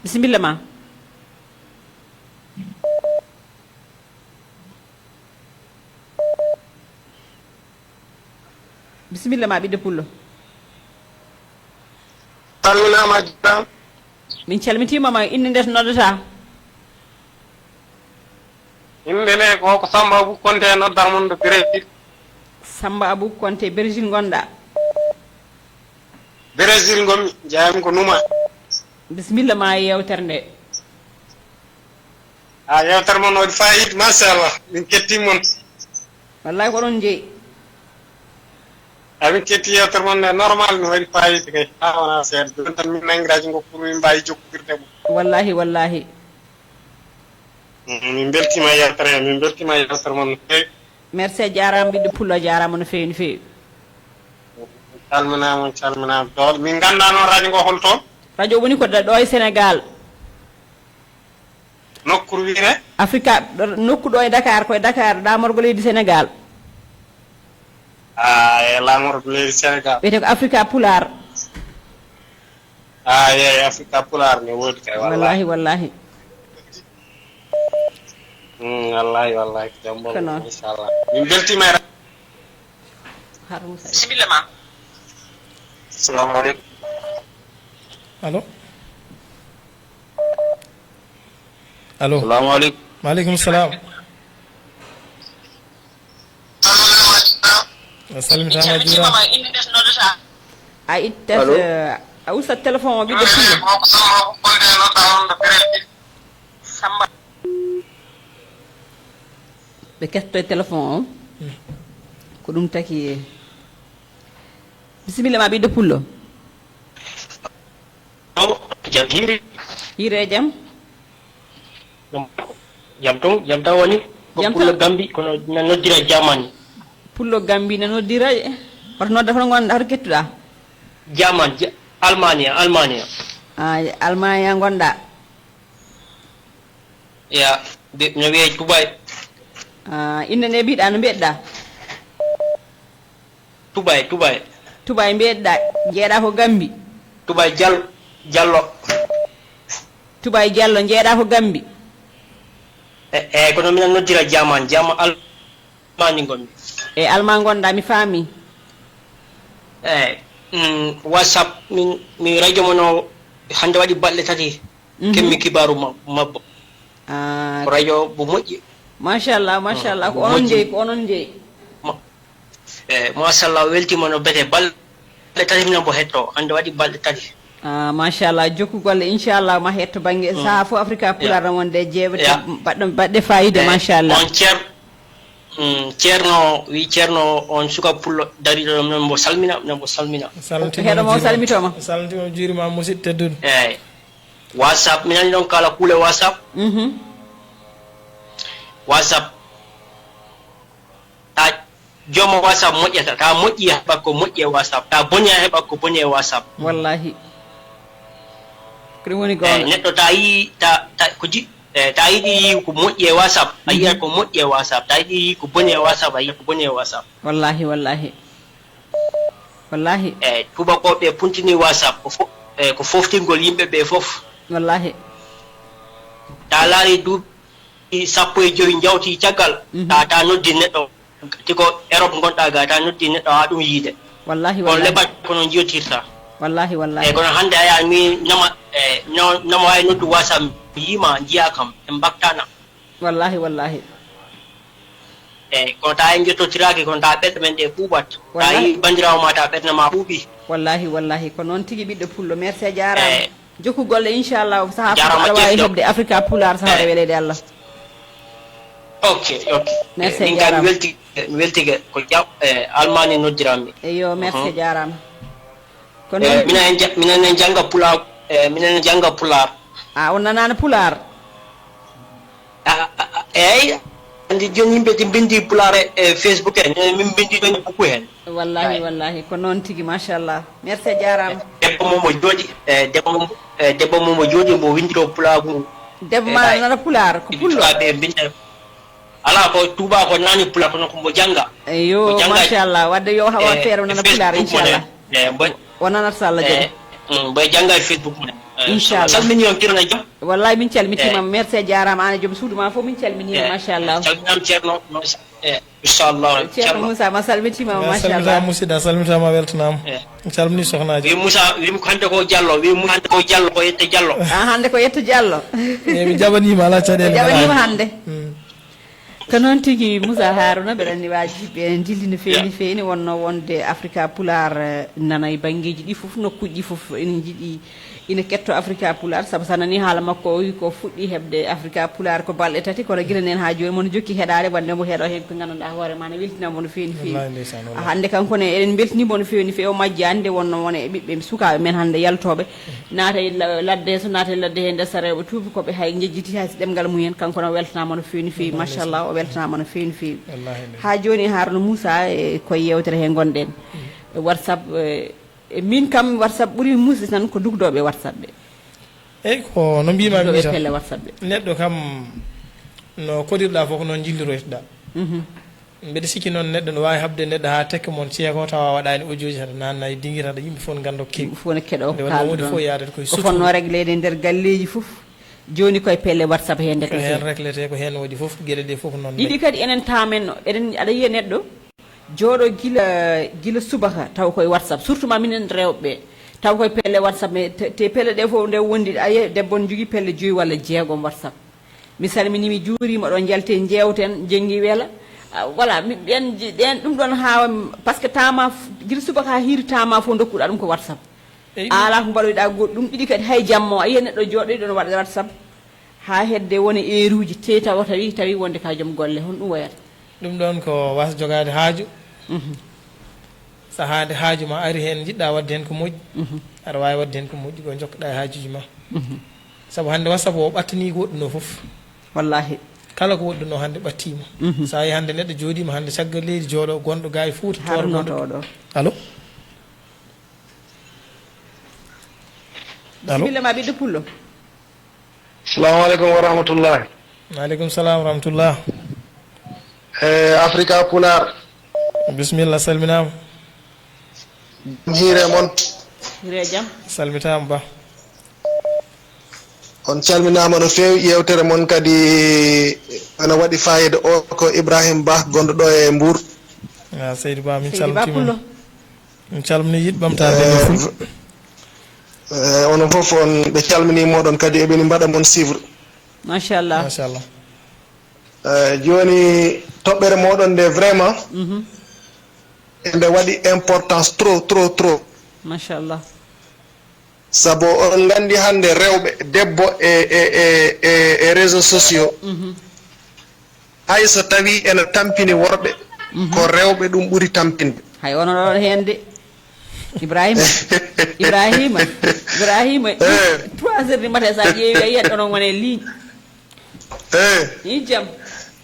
Bisimilla ma. Bisimilla ma, ɓiɗɗo Pullo. Salminaama, a juuraama. Min calmitiima ma, innde nde to noddataa? Innde nde ko, ko Samba Abou Konte, noddaa mon to Brésil. Samba Abou Konte, Brésil ngonɗaa? Brésil ngonmi, jeeyam ko Numa. Bisimilla ma e yeewtere nde. A, yeewtere mon waɗi fayida, machallah. Min kettii mon. Wallaahi ko oɗon jeyi. A, min kettii yeewtere mon nde, normal, no waɗi fayida kay. A, wonaa seeɗa. Jooni tan min nanngiraaji ngokku, min mbaawi jokkondirde mo. Wallaahi, wallaahi. Mm, min mbeltiima e yeewtere, min mbeltiima e yeewtere mon no feewi. Merci, a jaaraama, ɓiɗɗo Pullo, a jaaraama no feewi, no feewi. Calminaama, calminaama. Dool, min nganndaa noon radio ngo hol toon? Radio woni ko ɗo e Sénégal. Nokkuure wiyetee? Afrika, ɗo, nokku ɗo e Dakar, ko e Dakar, ɗaamorgo leydi Sénégal. Ah, e langor leydi Sénégal. Wiyetee ko Afrika Pulaar. Ah, yeey, Afrika Pulaar ne woodi kay, wallahi. Wallahi, wallahi. Mm, wallahi, wallahi, ko jam. Ko noon. Inchallah. Min mbeltiima e ra- Har Moussa. Bisimilla ma. Assalamu aleykum. Allo? Allo? Assalamu aleykum. Maaleykum salam. A salmitaama, a juuraama. A ittat, eh, a ustat téléphone o, ɓiɗɗo pullo. Samba. Ɓe ketto e téléphone o. Hmm. Ko ɗum taki. Bisimilla ma, ɓiɗɗo pullo. Jam hiiri. Hiiri e jam. Jam toon, jam tan woni. Ko jam tan. Pullo Gambi, kono na noddira Jamani. Pullo Gambi na noddira, hoto nodda, hoto ngonɗa, hoto kettuɗa? Jaman, Ja-, Almania, Almania. Ah, Almania ngonɗa? Ya, de, no wiyee Dubai. Ah, innde nde mbiɗa, no mbiɗɗa? Tubay, Tubay. Tubay mbiyeɗa, jeeɗa ko Gambi. Tubay Jal-, Jallo. Tubay Jallo, jeeɗa ko Gambi. E, e, kono minen noddira Jaman, Jaman Almani ngonmi. E Alma ngonɗa, mi faami. E, mm, WhatsApp, min, mi radio mon o, hannde waɗi balɗe tati. Mhm. Keɓmi kibaaru ma-, mabbo. Ah, ko radio mo moƴƴi. Machallah, machallah, ko onon jeyi, ko onon jeyi. Ma-, e, machallah, weltima no bete. Balɗe tati minen mbo hetto, hannde waɗi balɗe tati. Ah, machallah, jokku golle, inchallah, ma hetto bannge saha fof Afrika Pulaar na wonde jeeɓe baɗɗo, baɗɗe fayida, machallah. On ceer-, mm, ceerno, wi ceerno, on suka pullo dariɗo ɗo, minen mbo salmina, minen mbo salmina. Salmtima, heɗo mo salmitoma. Salmtima, juurima, musidɗo tedduɗo. Eyi. WhatsApp, mi nani ɗon kala kuule WhatsApp. Mhm. WhatsApp. Ta jooma WhatsApp moƴƴata. Ta moƴƴi heɓa ko moƴƴi e WhatsApp. Ta boni a heɓa ko boni e WhatsApp. Wallahi. Ko ɗum woni goonga. Neɗɗo ta yi, ta, ta, ko ji-, e, ta yiɗi yi ko moƴƴi e WhatsApp, a yiya ko moƴƴi e WhatsApp. Ta yiɗi yi ko boni e WhatsApp, a yiya ko boni e WhatsApp. Wallahi, wallahi. Wallahi. Eyi, tuubakooɓe puntini WhatsApp ko fo-, eyi, ko foftingol yimɓe ɓe fof. Wallahi. Ta laari duuɓi sappo e joyi njawti caggal, mhm, ta, ta noddi neɗɗo, ti ko Europe ngonɗa ga, ta noddi neɗɗo haa ɗum yiide. Wallahi, on wallahi. Leɓat ko noon jiyotirta. Wallahi, wallahi. Eyi, kono hannde a yaa mi nama, eyi, no-, nama waawi noddu WhatsApp, mi yiima, njiya kam, en mbaktana. Wallahi, wallahi. Eyi, kono ta en njottotiraaki, kono ta ɓerɗe men ɗe ɓuuɓat. Ta wallahi. Yi banndiraawo ma, ta ɓerɗe ma ɓuuɓi. Wallahi, wallahi, ko noon tigi ɓiɗɗo pullo. Merci, a jaaraama. Eyi. Jokku golle, inchallah, ko saha fof aɗa waawi heɓde Afrika Pulaar, saha aɗa weleede Allah. Ok, ok. Merci, a jaaraama. Min kam mi welti, mi weltike ko jaw-, e, Almaani noddiranmi. Eyo, merci, a jaaraama. Ko noon. Eyi, minen en ja-, minen en jannga Pulaar, eyi, minen en jannga Pulaar. A, on nanaano Pulaar? A, a, a, eyi, anndi jooni yimɓe ɗi mbinndi Pulaar e, e Facebook en, e min mbinndi ɗoon e buku heen. Wallahi, eyi. Wallahi, ko noon tigi, machallah. Merci, a jaaraama. Debbo mo mo jooɗi, e, debbo mo, e, debbo mo mo jooɗi, mbo winndiro Pulaagu. Debbo ma nana Pulaar, ko pullo. Ɓe mbinnda. Alaa, ko tuuba ko nani Pulaar, kono ko mbo jannga. Eyo, machallah. Wadde yo hawa feere o nana Pulaar, inchallah. O nanat so Allah jaɓi. Mm, mbo jannga e Facebook mum. Inchallah. Salmini on, kiirana jam. Wallahi, min calmitiima. Merci, a jaaraama. Aan e joom suudu ma fof, min calminiima, machallah. Calminam Ceerno, eyi, inchallah. Ceerno Moussa, ma salmitiima, machallah. Salmitaama musidɗo, salmitaama, weltanaama. Calmini sohnaaji. Wi Moussa, wi ko hannde ko Diallo, wi Moussa hannde ko Diallo, ko yette Diallo. A, hannde ko yette Diallo. Eyi, mi jaɓaniima, alaa caɗeele. Mi jaɓaniima hannde. Mm. Ko noon tigi, Moussa Harouna, mbeɗa anndi waaji ɓe njilli no feewi, no feewi, wonno wonde Afrika Pulaar, eh, nana e banngeeji ɗi fof, nokkuuji ɗi fof, ene njiɗi, ina ketto Afrika Pulaar, sabu so a nanii haala makko, o wi ko fuɗɗi heɓde Afrika Pulaar ko balɗe tati, kono gila ndeen haa jooni, mono jokki heɗaade, wonde mbo heɗo heen ko nganndanɗaa hoore ma, ne weltina mo no feewi, no feewi. Wallahi, ndeysaan, wallahi. Hannde kanko ne, eɗen mbeltanii mo no feewi, no feewi, o majjaani nde wonno wona e ɓiɓɓe sukaaɓe men hannde yaltooɓe. Naata e la-, ladde, so naata e ladde heen nder sareeɓe tuubi ko ɓe hay njejjiti hay so ɗemngal mumen, kanko no weltanaama no feewi, no feewi, machallah, o weltanaama no feewi, no feewi. Wallahi nde. Haa jooni, Harouna Moussa, e koye yeewtere he ngonɗen. Mm. E WhatsApp, e, e min kam, WhatsApp ɓuri muusde tan ko dugdooɓe WhatsApp ɓe. Eyi, ko no mbiima mi tan. Dugdooɓe pelle WhatsApp ɓe. Neɗɗo kam, no koɗirɗa fof, ko noon njilliroytoɗa. Mhm. Mbeɗa sikki noon neɗɗo no waawi haɓde neɗɗo haa tekke mon ceeko tawa waɗaani audio ji, hade naanna e dingira, hade yimɓe fof ngannda ko kewi. Yimɓe fof ne keɗoo ko. Nde wonno woni kaalduɗon. Fof yaadata koye. Ko suudu fonnoo régleede e nder galleeji fof. Jooni koye pelle WhatsApp he ndeketee. Ko heen régletee, ko heen waɗi fof, geɗe ɗe fof ko noon. Ɗiɗi kadi enen taamen, eɗen, aɗa yiya neɗɗo jooɗo gila, gila subaka taw koye WhatsApp, surtout ma minen rewɓe ɓe. Taw koye pelle WhatsApp, mais te, te pelle ɗe fof nde wondi, a yiya debbo ne jogii pelle joyi walla jeegom WhatsApp. Mi salminii, mi juuriima, ɗo njalten, njeewten, jenngi wela. Ah, voilà, mi, ɓen ji-, ɗen, ɗum ɗon haa, par ce que tama f-, gila subaka haa hiiri tama fof ndokkuɗa ɗum ko WhatsApp. Eyi, ɗum. A alaa ko mbaɗoyɗa goɗɗum, ɗiɗi kadi hay jamma o, a yiya neɗɗo jooɗoyɗo no waɗa WhatsApp. Haa hedde wona eeruuji, te tawa tawi, tawi wonde ka joom golle, honɗum wayata? Ɗum ɗoon ko was jogaade haaju. Mhm. Sahaa nde haaju ma ari heen, njiɗɗa waɗde heen ko moƴƴi, mhm, aɗa waawi waɗde heen ko moƴƴi, ko jokkoɗa e haajuuji ma. Mhm. Sabu hannde WhatsApp o ɓattanii ko woɗɗunoo fof. Wallaahi. Kala ko woɗɗunoo hannde ɓattiima. Mhm. So a yii hannde neɗɗo jooɗiima hannde caggal leydi jooɗo gonɗo ga e Fuuta, tooro gonɗo. Harnotooɗo. Allo? Allo? Bisimilla ma ɓiɗɗo pullo. Salamu aleykum wa rahmatullahi. Wa aleykum salam wa rahmatullah. E Afrika Pulaar. Bisimilla, salminaama. Jam hiire mon. Hiire jam. Salmitaama ba. On calminaama no feewi, yeewtere mon kadi ene waɗi faayiida. O ko Ibrahim Ba, gonɗo ɗo e Mbuur. Ah, Seydi Ba, min calmitima. Seydi Ba Pullo. Min calmini yiɗɓe ɓamtaare nde ful. Eh, onon fof on ɓe calmini moɗon kadi eɓeni mbaɗa mon suivre. Machallah. Machallah. Eh, jooni toɓɓere moɗon nde vraiment, mhm, nde waɗi importance trop, trop, trop. Machallah. Sabu oɗon nganndi hannde rewɓe, debbo e, e, e, e, e réseaux sociaux. Mhm. Hay so tawii ene tampini worɓe, mhm, ko rewɓe ɗum ɓuri tampinde. Hay onon oɗon heen de. Ibrahima, Ibrahima, Ibrahima, eh, trois heures du matin, so a ƴeewi, a yiyat onon wona e ligne. Eh. Yi jam.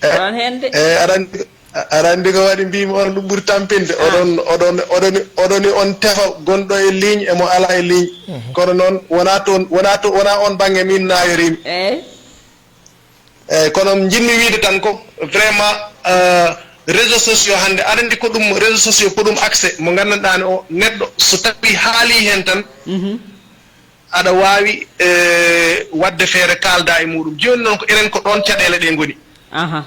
Eh, oɗon heen de. Eh, aɗa anndi, aɗa anndi ko waɗi mbiymi on ɗum ɓuri tampinde. Ah. Oɗon, oɗon, oɗon, oɗoni on tefa gonɗo e ligne e mo alaa e ligne. Mhm. Kono noon, wonaa toon, wonaa to, wonaa oon baŋnge min naayoriimi. Eh. Eeyi, kono njiɗmi wiyde tan ko vraiment, euh, réseaux sociaux hannde, aɗa anndi ko ɗum, réseaux sociaux ko ɗum accès mo nganndanɗaa ne o neɗɗo so tawii haalii heen tan, mhm, aɗa waawi, eh, waɗde feere kaalda e muɗum. Jooni noon ko enen ko ɗoon caɗeele ɗe ngoni. Aha.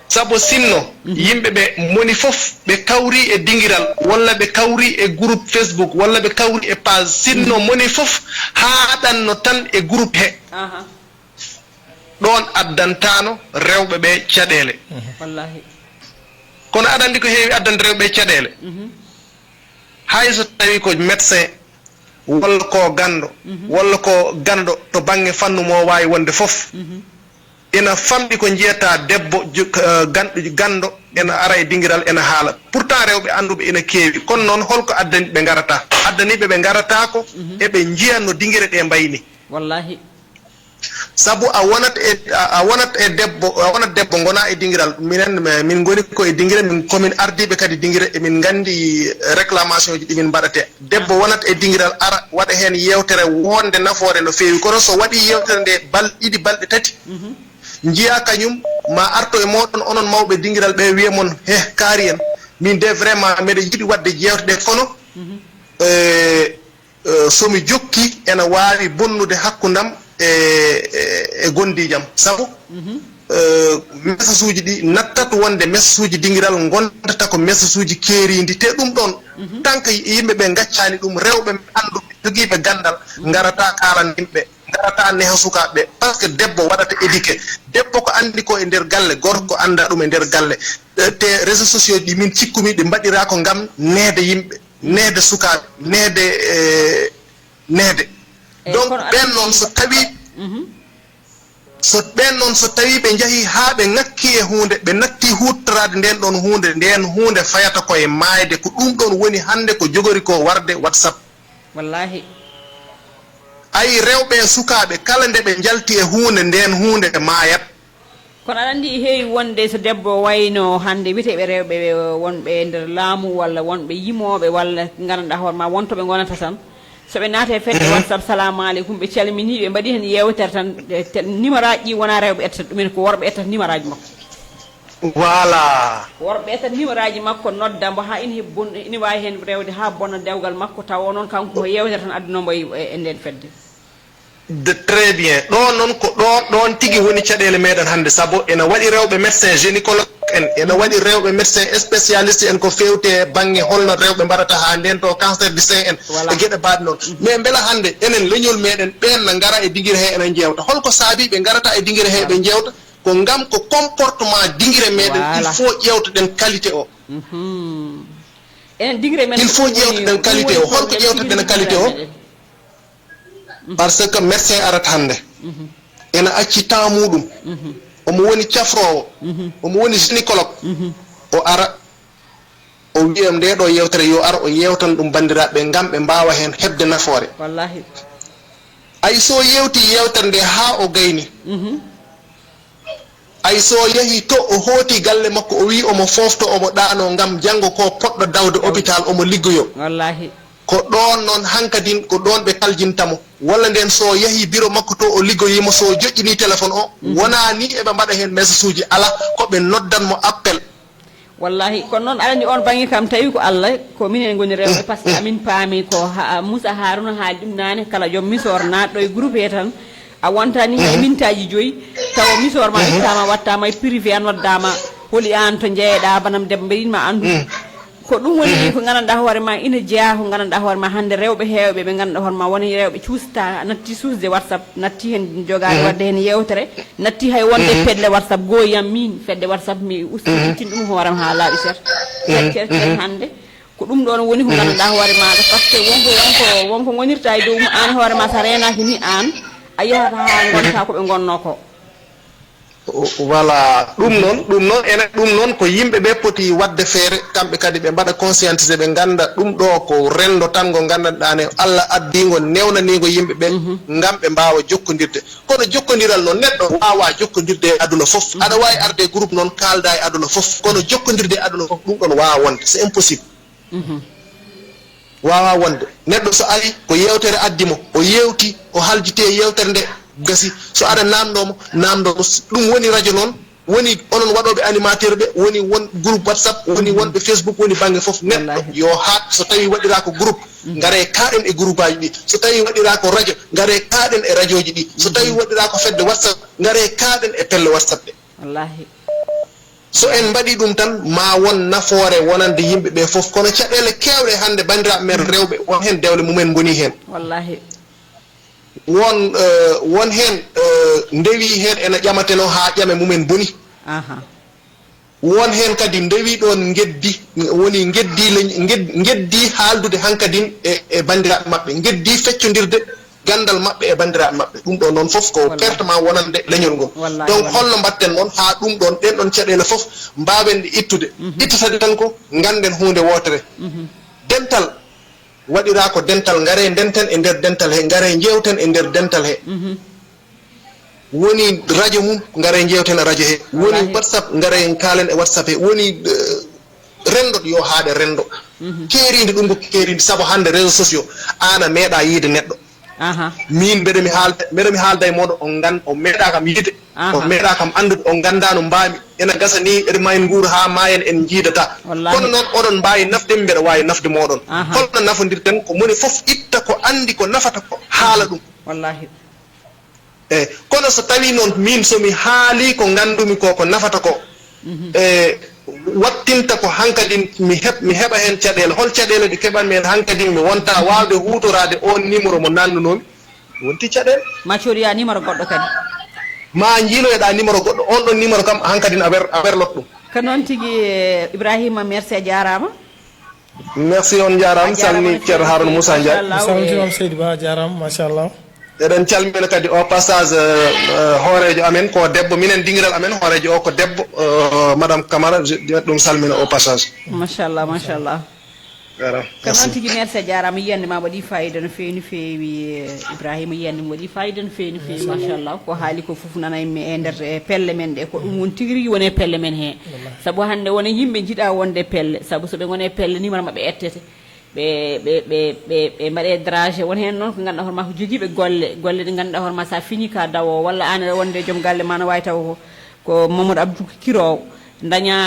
Sabu sinno, mhm, yimɓe ɓe moni fof ɓe kawri e dingiral walla ɓe kawri e groupe Facebook walla ɓe kawri e page, sinno, mhm, moni fof haaɗanno tan e groupe he. Aha. Ɗoon addantano rewɓe ɓe caɗeele. Wallaahi. Kono aɗa anndi ko heewi addande rewɓe ɓe caɗeele? Mhm. Hay so tawii ko médecin, walla ko ganndo, mhm, walla ko ganndo to bannge fannu mo waawi wonde fof, mhm, ina famɗi ko njiyata debbo ju-, eh, ganɗo, ganndo ena ara e dingiral ena haala. Pourtant rewɓe annduɓe ina keewi. Kono noon holko addani ɓe ngarata? Addaniiɓe ɓe ngarata ko, mhm, eɓe njiya no dingire ɗe mbayni. Wallaahi. Sabu a wonat e, a, a wonat e debbo, a wonat debbo, ngona e dingiral. Minen, mi-, min ngoni ko e dingire, min, ko min ardiiɓe kadi dingire, emin nganndi réclamation ji ɗi min mbaɗate. Debbo wonat e dingiral, ara, waɗa heen yeewtere wonde nafoore no feewi. Kono so waɗi yeewtere nde balɗe ɗiɗi, balɗe tati, mhm, njiya kañum, ma arto e mooɗon, onon mawɓe dingiral ɓe, wiya mon, "He, kaari en, min de vraiment, mbeɗa yiɗi waɗde jeewte ɗe, kono, mhm, eh, eh, so mi jokki, ena waawi bonnude hakkundam e, e, e gondiijam." Sabu, mhm, eh, message uji ɗi nattat wonde message uji dingiral ngondata ko message uji keeriindi. Te ɗum ɗoon, mhm, tant que yimɓe ɓe ngaccaani ɗum, rewɓe ɓe annduɓe, jogiiɓe ganndal, mhm, ngarata kaalana yimɓe, ngarata neha sukaaɓe ɓe. Par ce que debbo waɗata éduqué. Debbo ko anndi ko e nder galle, gorko ko annda ɗum e nder galle. Eh, te réseaux sociaux ɗi min cikkumi ɗi mbaɗiraa ko ngam neede yimɓe, neede sukaaɓe, neede, eh, neede. Eyi, donc, kono ɓeen noon so tawii, mhm, so ɓeen noon so tawii ɓe njahii haa ɓe ŋakki e huunde, ɓe natti huutoraade ndeen ɗoon huunde, ndeen huunde fayata ko e maayde. Ko ɗum ɗoon woni hannde ko jogori ko warde WhatsApp. Wallaahi. Ayi, rewɓe e sukaaɓe, kala nde ɓe njalti e huunde, ndeen huunde maayat. Kono aɗa anndi, heewi wonde so debbo wayno hannde wiyeteeɓe rewɓe ɓe wonɓe e nder laamu walla wonɓe yimooɓe walla nganndanɗaa hoore ma won to ɓe ngonata tan, so ɓe naati e fedde, mhm, WhatsApp, "Salaamu aleykum," ɓe calminii, ɓe mbaɗi heen yeewtere tan, e, te numéro aji ɗi wonaa rewɓe etta ɗumen, ko worɓe ettata numéro aji makko. Voilà. Worɓe tan numéroaji makko nodda mbo ha ina heɓi bon, ina wawi hen rewde ha bona dewgal makko, tawa o noon kanko ko yewtere tan addunoo mbo e e nden fedde. De très bien. Ɗo noon ko ɗo ɗon tigi woni caɗeele meɗen hannde, sabu ena waɗi rewɓe médecin gynécologue en, ena waɗi rewɓe médecin spécialiste en ko fewti e bannge holno rewɓe mbaɗata haa ndento cancer du sein en. Voilà. E geɗe baɗe noon. Mais mbela hannde enen leñol meɗen ɓen na ngara e dingire he ena jewta, holko saabi ɓe ngarata e dingire he ɓe jewta? Ko ngam ko comportement dingire meɗen, il Voilà. Faut ƴewtoɗen qualité o. Enen dingire men Il faut ko ɗum woni- ƴewtoɗen ɗum qualité woni O. Holko problème ƴewtoɗen tigi qualité tigi O? meɗen. Par ce que médecin arata hannde ena acci temps muɗum, omo woni cafroowo, omo woni gynécologue. O ara, o wiyam nde ɗo yewtere yo ar o yewtan ɗum banndiraaɓe ngam ɓe mbaawa heen heɓde nafoore. Wallahi. Ay so yewti yewtere nde haa o gayni, ay so yahi to o hooti galle makko, o wi omo foofto, omo ɗaano ngam janngo ko poɗɗo dawde hôpital, omo liggoyo. Wallahi. Ko ɗoon noon hankadin ko ɗoon ɓe kaljinta mo, walla ndeen so yahii biro makko to o liggoyii mo, so joƴƴinii téléphone o, wonaa nii eɓe mbaɗa heen message uji, alaa, ko ɓe noddan mo appel. Wallahi, kono noon aɗa anndi oon bannge kam tawi ko Allah, ko minen ngoni rewɓe, par ce que amin paami ko ha- Moussa Harouna haali ɗum naane, kala joom misoor naatɗo e groupe he tan, a wontani hay mintaaji joyi, tawa misoor ma ittaama, wattaama e privé, a noddaama, holi aan to njeyeɗaa, banam debbo mbeɗin ma anndu. Ko ɗum woni ko nganndanɗaa hoore ma ina jeyaa, ko nganndanɗaa hoore ma hannde rewɓe heewɓe ɓe nganndanɗaa hoore ma woni rewɓe cuusta, natti suusde WhatsApp, natti heen jogaade waɗde heen yewtere, natti hay wonde pelle WhatsApp goo yam miin, fedde WhatsApp mi usti ittin ɗum hoore am haa laaɓi seeɗa. Cer cer cer hannde ko ɗum ɗoon woni ko nganndanɗaa hoore maaɗa, par ce que wonko wonko wonko ngonirta e dow mum aan hoore ma so a reenaaki ni aan a yahata haa ngonta ko ɓe ngonnoo ko. Voilà, ɗum noon, ɗum noon ene ɗum noon ko yimɓe ɓe poti waɗde feere, kamɓe kadi ɓe mbaɗa conscientisé, ɓe ngannda ɗum ɗo ko renndo tan ngo nganndanɗaa ne Allah addi ngo, newnani ngo yimɓe ɓe ngam ɓe mbaawa jokkondirde. Kono jokkondiral noon neɗɗo waawaa jokkondirde e aduna fof. Aɗa waawi arde e groupe noon kaalda e aduna fof, kono jokkondirde e aduna fof ɗum ɗoon waawaa wonde, c'est impossible. Waawaa wonde neɗɗo so ari ko yewtere addi mo, o yewti, o haljiti e yewtere nde, gasi. So aɗa naamndoo mo, naamndoo mo. Ɗum woni radio noon, woni onon waɗooɓe animateur ɓe, woni won groupe WhatsApp, woni wonɓe Facebook, woni bannge fof. Neɗɗo yo haaɗ, so tawii waɗiraa ko groupe, ngaree kaaɗen e groupe aji ɗi. So tawii waɗiraa ko radio, ngaree kaaɗen e radio ji ɗi. So tawii waɗiraa ko fedde WhatsApp, ngaree kaaɗen e pelle WhatsApp ɗe. Wallahi. So en mbaɗii ɗum tan, ma won nafoore wonande yimɓe ɓe fof. Kono caɗeele keewɗe hannde banndiraaɓe men rewɓe, won heen dewle mumen mbonii heen. Wallahi. Won, eh, won heen, eh, ndewii heen ena ƴamateno haa ƴame mumen boni. Aha. Won heen kadi ndewii ɗoon ngeddi, woni ngeddi leñ-, nged-, ngeddi haaldude hankadin e, e banndiraaɓe maɓɓe, ngeddi feccondirde ganndal maɓɓe e banndiraaɓe maɓɓe. Ɗum ɗo noon fof ko Wallahi. Pertement wonande leñol ngol. Wallahi, Donc wallahi. Holno mbaɗten noon haa ɗum ɗoon, ɗeen ɗoon caɗeele fof mbaawen ɗe ittude? Ittata tan ko ngannden huunde wootere. Dental waɗiraa ko dental, ngaree ndenten e nder dental he, ngaree njeewten e nder dental he. Woni radio mum, ngaree njeewten e radio he. Woni Wallahi. WhatsApp, ngaree kaalen e WhatsApp he. Woni, eh, renndo yo haaɗe renndo. Keeriindi ɗum ko keeriindi, sabu hannde réseaux sociaux, aan a meeɗaa yiide neɗɗo. Aha. Miin mbeɗa mi haalda, mbeɗa mi haalda e mooɗon, on ngan-, on meeɗaa kam yiide. Aha. On meeɗaa kam anndude, on nganndaa no mbaami. Ena gasa ni, eɗen ma en nguur haa maayen, en njiidataa. Wallahi. Kono noon, oɗon mbaawi nafde mi, mbeɗa waawi nafde mooɗon. Aha. Holno nafondirten? Ko moni fof itta ko anndi ko nafata ko, haala ɗum. Wallahi. Eyi, kono so tawii noon miin so mi haalii ko nganndumi ko, ko nafata ko, e wattinta ko hankadin mi heɓ-, mi heɓa heen caɗeele. Hol caɗeele ɗe keɓanmi heen hankadin mi wonta waawde huutoraade oon numéro mo naannunoomi? Wonti caɗeele. Ma codoyaa numéro goɗɗo kadi. Ma njiiloyoɗaa numéro goɗɗo, oon ɗoon numéro kam hankadin a wer-, a werlot ɗum. Ko noon tigi, eh, Ibrahima, merci, a jaaraama. Merci, on njaaraama. A jaaraama Salmi no Ceerno feewi. Harouna Moussa Ndiaye. Machallah, Salmitima eh, seydi ba, a jaaraama, machallah. Eɗen calmina kadi au passage, eh, eh, hooreejo amen ko debbo, minen dingiral amen hooreejo o ko debbo, eh, Madame Camara, je- ɗum salmina au passage. Machallah, machallah. Jaaraama. Ko noon tigi, merci, a jaaraama, yiyannde ma waɗi fayida no feewi no feewi, eh, Ibrahima, yiyannde ma waɗi fayida no feewi no feewi, machallah. Ko haali ko fof nanay mi e nder e pelle men ɗe, ko ɗum woni tigi rigi woni e pelle men he. Sabu hannde wona yimɓe njiɗa wonde e pelle, sabu so ɓe ngoni e pelle numéro maɓɓe ettete. Ɓe ɓe ɓe ɓe ɓe mbaɗe drage, won heen noon ko ngannduɗaa hoore ma ko jogiiɓe golle, golle ɗe ngannduɗaa hoore ma so a fini ka dawo, walla aan aɗa wonde joom galle ma no waawi taw ko ko Mamadou Abdou kirowo. Daña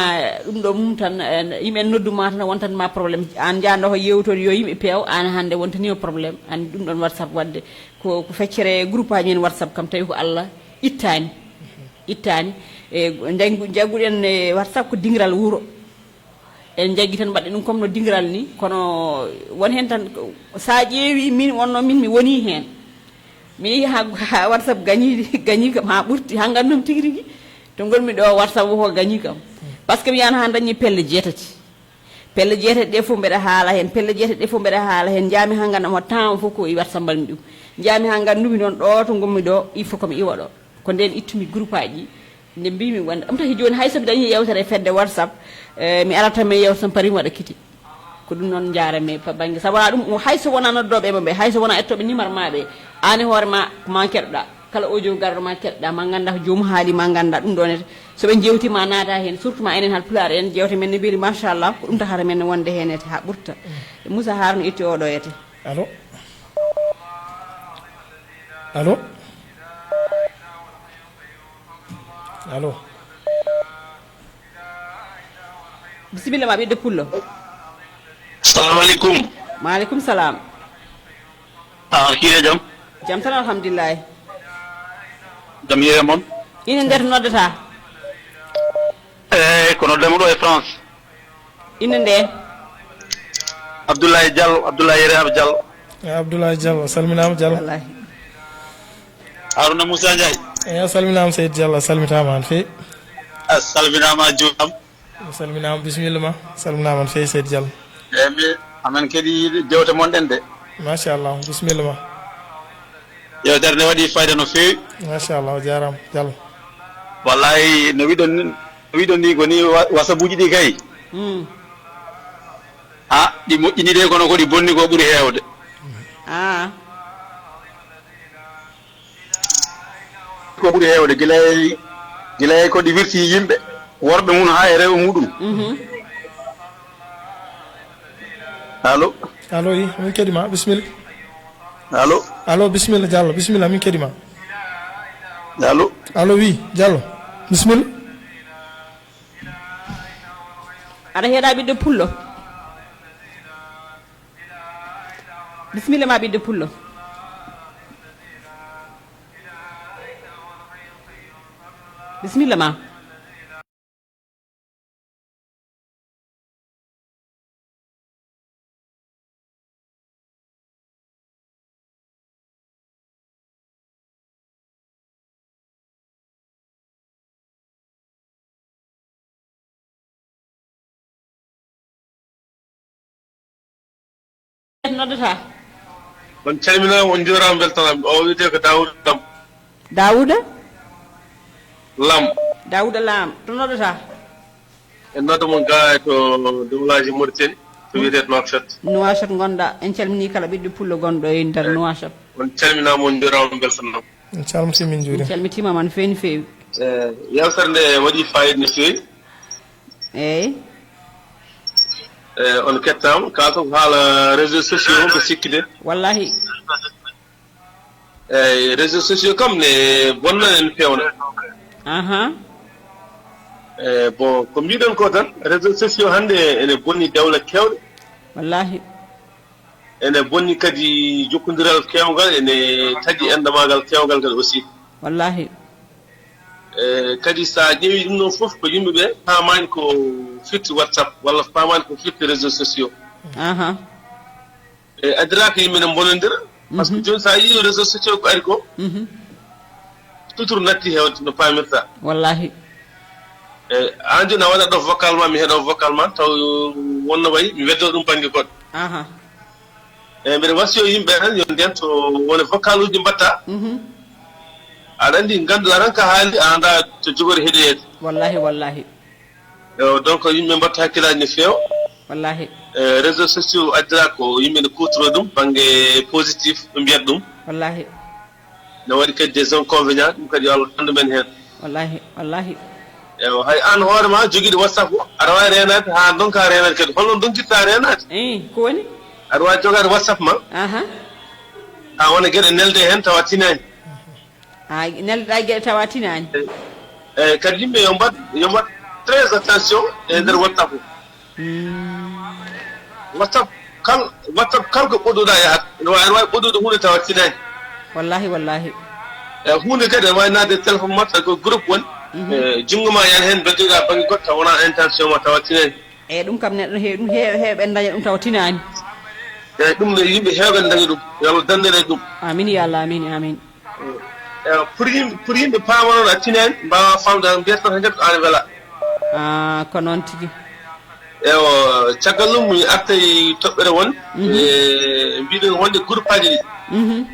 ɗum ɗo mum tan, eh, yimɓe noddu ma tan, wontan ma problème. An jaanɗo ko yewtoɗo yo yimɓe peew, an hannde wontanima problème. An ɗum ɗon WhatsApp waɗde ko, ko feccere groupe aji en WhatsApp kam, tawi ko Allah ittani. Ittani. E jaggu-, jagguɗen e WhatsApp ko dingiral wuro. En jaggi tan mbaɗɗen ɗum comme no dingiral ni, kono won hen tan ko, sa ƴeewi min wonno min mi woni hen. Mi yehi ha, ha WhatsApp gañi, gañi kam ha ɓurti, ha ngandumi tigi rigi. To ngonmi ɗo, WhatsApp ko gañi kam. Parce que mi yahan ha dañi pelle jeetati. Pelle jeetati ɗe fof mbeɗa haala hen, pelle jeetati ɗe fof mbeɗa haala hen. Njaami ha ngandam o temps o fof ko e WhatsApp mbaɗmi ɗum. Njaami ha ngandumi noon ɗo to ngonmi ɗo, il faut ko mi iwa ɗo. Ko nden ittumi groupe aji, nde mbimi wonde. Ɗum taki joni hay so mi dañi yewtere e fedde WhatsApp, eh, mi arata mi yewta tan parim waɗa kiti. Ko ɗum noon njaarami pa banggue. Sabu wona ɗum, hay so wona noddoɓe maɓɓe, hay so wona ettoɓe numéro maɓɓe, an e hoore ma, ma keɗoɗa. Kala audio garɗo ma keɗoɗa, ma ganda ko joomum haali, ma ganda ɗum ɗon ete. So ɓe jewti ma naata hen, surtout ma enen hal pulaar en, jewte men ne beeli, machallah, ko ɗum tahata men ne wonde hen ete ha ɓurta. Moussa Harouna itti oɗo ete. Allo? Allo? Allo? Bisimilla ma ɓiɗɗo pullo. Assalamu alaikum. Maaleykum salam. Ah, kiire jam? Jam tan alhamdulillahi. Jam yere mon? Ine nder noddata? Eh, ko noddami ɗo e France. Inde nde? Abdoulaye Diallo, Abdoulaye Yere Abou Diallo. Eh, Abdoulaye Diallo, a salminaama Diallo. Wallahi. Haruna Moussa Ndiaye. Eh, a salminaama Seydi Diallo, a salmitaama han feewi. A salminaama a juuraama. A salminaama, bisimilla ma. A salminaama han feewi Seydi Diallo. Eh, mi, amen kadi yiɗi jewte mon ɗen de. Machallah, bisimilla ma. Yewtere nde waɗi fayda no feewi. Machallah, o jaaraama Diallo. Wallahi no wiɗon ni, no wiɗon ni ko ni wa- wasabuuji ɗi kay. Hmm. Ah, ɗi moƴƴini de kono ko ɗi bonni ko ɓuri heewde. Ah. Ko ɓuri heewde gila e, gila e ko ɗi wirti yimɓe, worɓe mum haa e rewɓe muɗum. Mhm. Allo? Allo, wi, min keɗi ma, bisimilla. Allo? Allo, bisimilla Diallo, bisimilla, min keɗi ma. Allo? Allo, wi, Diallo, bisimilla. Aɗa heeɗa ɓiɗɗo pullo. Bisimilla ma ɓiɗɗo pullo. Bisimilla ma. Noddata? On calminaama, on njuuraama, mbeltanaama. O wiyetee ko Daawuda Lam. Daawuda? Lam. Daawuda Lam. To noddata? En nodda mon gaa to Duwlaaji Mauritanie, to wiyetee Nouakchott. Nouakchott ngonɗa. En calminii kala ɓiɗɗo pullo gonɗo e nder Nouakchott. On calminaama, on njuuraama, mbeltanaama. En calmitii, min En njuuriima. calmitiima man feewi no feewi. Eh, yewtere nde waɗi faayiida no feewi. Eeyi. Eh, on kettaama, kaalta ko haala réseaux sociaux on ko sikkitee. Wallahi. Eeyi, réseaux sociaux kam ne bonna en feewna. Aha. Eh, bon, ko mbiɗon ko tan, réseaux sociaux hannde ene bonni dawla keewɗe. Wallahi. Ene bonni kadi jokkondiral keewgal, ene taƴi enɗamaagal keewgal kadi aussi. Wallahi. Eh, kadi so a ƴeewi ɗum ɗon fof ko yimɓe ɓe paamaani ko firti WhatsApp walla paamaani ko firti réseaux sociaux. Aha. E adiraaka yimɓe ne mbonondira. Parce que jooni so a yii réseaux sociaux ko ari ko, Mhm. suturu natti heewde no paamirta. Wallahi. E aan jooni a waɗat ɗo vocal ma, mi heɗo vocal ma, taw wonno wayi mi weddo ɗum bannge goɗɗo. Aha. E mbeɗa wasiyo yimɓe tan yo ndento wone vocal uji mbatta. Mhm. Aɗa anndi ngannduɗaa tan ka haali a anndaa to jogori heɗoyeede. Wallahi, wallahi. Yo, donc yimɓe mbatta hakkillaaji no feewa. Wallahi. E réseaux sociaux addira ko yimɓe ne kuutoro ɗum bannge positif ɓe mbiyat ɗum. Wallahi. Ne waɗi kadi des inconvénients, ɗum kadi yo Allah anndu men heen. Wallahi, wallahi. Ewa, hay aan hoore ma jogiiɗo WhatsApp o, aɗa waawi reenaade haa ndonka reenaade kadi. Holno ndonkitta reenaade? Eh, ko woni? Aɗa waawi jogaade WhatsApp ma, Aha. haa wona geɗe nelde heen tawa tinaani. Ha nelɗa geɗe tawa tinaani. Eeyi, kadi yimɓe yo mbaɗ, yo mbaɗ très attention e nder WhatsApp o. WhatsApp kal, WhatsApp kal ko ɓoɗɗuɗa yahat, ene waawi, ene waawi ɓoɗɗude huunde tawa tinaani. Wallahi, wallahi. E huunde kadi ene waawi naatde e téléphone ma, tawi ko groupe woni. E junngo ma yana heen, mbeddoɗa bannge goɗɗo tawa wonaa intention ma tawa tinaani. Eyi, ɗum kam neɗɗo heewi ɗum, heew-, heewɓe ene ndaña ɗum tawa tinaani. Eyi, ɗum ne yimɓe heewɓe ene ndaña ɗum. Yo Allah danndere ɗum. Amin ya Allah, amin, amin. Ewa, pour yimɓe, pour yimɓe paama noon a tinaani, mbaawa faamde, mbiyata tan hankadi ko aan wela. Ah, ko noon tigi. Ewa, caggal ɗum mi arta e toɓɓere won. Mhm. E mbiɗen wonde groupe aji ɗi. Mhm.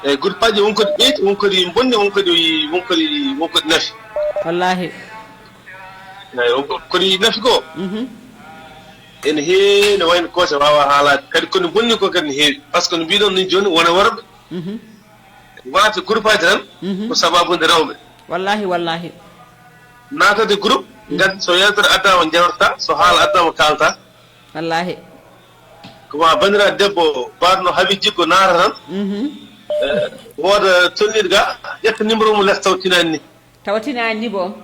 E groupe aji won kadi ɓeyti, won kadi bonni, won kadi, won kadi, won kadi nafi. Wallahi. Eyi, won ko, kadi nafi ko. Mhm. Ene heewi, ne wayno kooca waawa haalaade. Kadi ko no bonni ko kadi ne heewi. Par ce que no mbiɗon ni jooni, wona worɓe. Mhm. Wata groupe aji tan, mhm, ko sababude rewɓe. Wallahi, wallahi. Naatade groupe, mhm, ngadda so yewtere addaama jewtata, so haala addaama kaalta. Wallahi. Ko ma banndiraaɗo debbo baɗno Habib Jikko naata tan. Mhm. Eh, wooda tolniiɗo ga, ƴetta numéro mum lef taw tinaani ni. Tawa tinaani ni bo.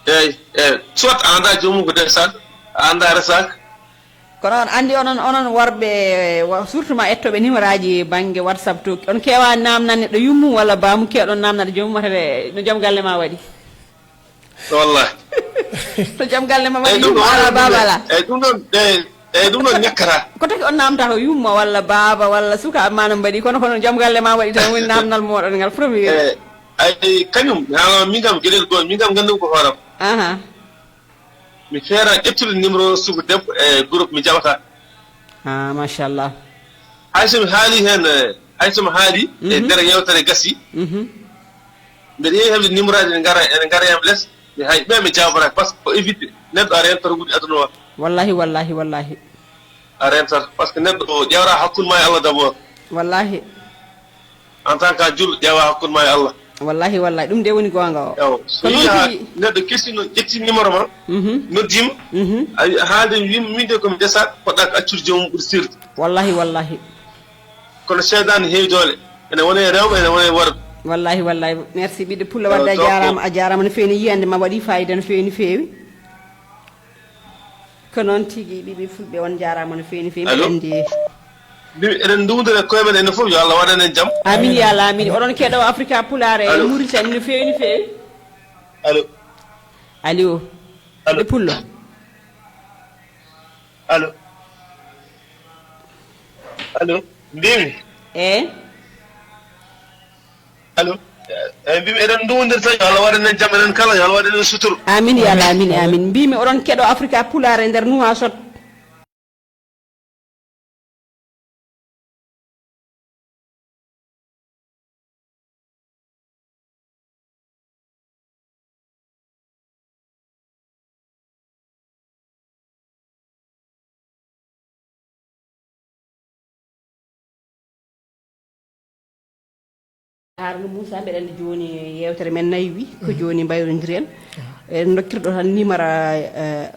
Eeyi, eeyi. Soit a anndaa joomum ko desaaka, a anndaa resaaka. Kono on anndi onon, onon worɓe, wa-, surtout ma ettooɓe numéro aji bannge WhatsApp to, on keewa naamnande ɗo yummum walla baamum, keewɗon naamnande joomum, wata no joom galle ma waɗi. Wallahi. To joom galle ma waɗi yumma alaa, baaba alaa. Eeyi, ɗum ɗon, eeyi, eeyi, ɗum ɗon ñakkata. Ko taki on naamta ko yumma walla baaba walla sukaaɓe ma no mbaɗi, kono, kono joom galle ma waɗi tan woni naamnal mooɗon ngal premier. Eeyi, ay, kañum, haa min kam geɗel goo, min kam nganndu ko hooram. Aha. Mi feera ƴettude numéro suka debbo e groupe mi jaɓata. Ah, machallah. Hay so mi haali heen, eh, hay so mi haali e, mhm, nder yewtere gasi. Mhm. Mbeɗa yeewi heɓde numéro aji ene ngara, ene ngara yam les. Mi hay ɓe mi jaabata par ce que ko évité. Neɗɗo a rentoto wuɗi aduna o. Wallahi, wallahi, wallahi. A rentat par ce que neɗɗo o ƴeewata hakkunde ma e Allah d'abord. Wallahi. En tant que julɗo, ƴeewa hakkunde ma e Allah. Wallahi, wallahi, ɗum de woni goonga o. Ewa, so ko noon yii haa tigi. Neɗɗo kesino ƴetti numéro ma, mhm, noddiima, mhm, a wi-, haalde mi wiima min de ko mi desaɗo, poɗɗa ko accude joomum ɓuri sirde. Wallahi, wallahi. Kono seytaane heewi doole, ene wona e rewɓe, ene wona e worɓe. Wallahi, wallahi. Merci, ɓiɗɗo pullo. Ewa, wadde a jaaraama, a jaaraama no feewi, yiyannde ma waɗi fayida no feewi, no feewi. Ko noon tigi, ɓiɓɓe fulɓe, on njaaraama no feewi, no feewi. Allo? Mbiɗa anndi. Mbiɗa, eɗen nduwdira e koye men enen fof, yo Allah waɗan en jam. Amin, ya Allah, amin. Oɗon keɗoo Africa Pulaar e, allo, Mauritanie no feewi, no feewi. Allo? Allo? Allo? Ɓe pullo. Allo? Allo? Mbimi. Eh? Allo? Eyi, mbimi eɗen nduwondir tan, yo Allah waɗan en jam enen kala, yo Allah waɗan en suturu. Amin, ya Allah, amin, amin. Mbimi oɗon keɗoo Africa Pulaar e nder Nuwaasot. Haruna Moussa, mbeɗa anndi jooni yeewtere men nayi wi, ko jooni mbayrondiren. En ndokkirɗo tan nimara, eh,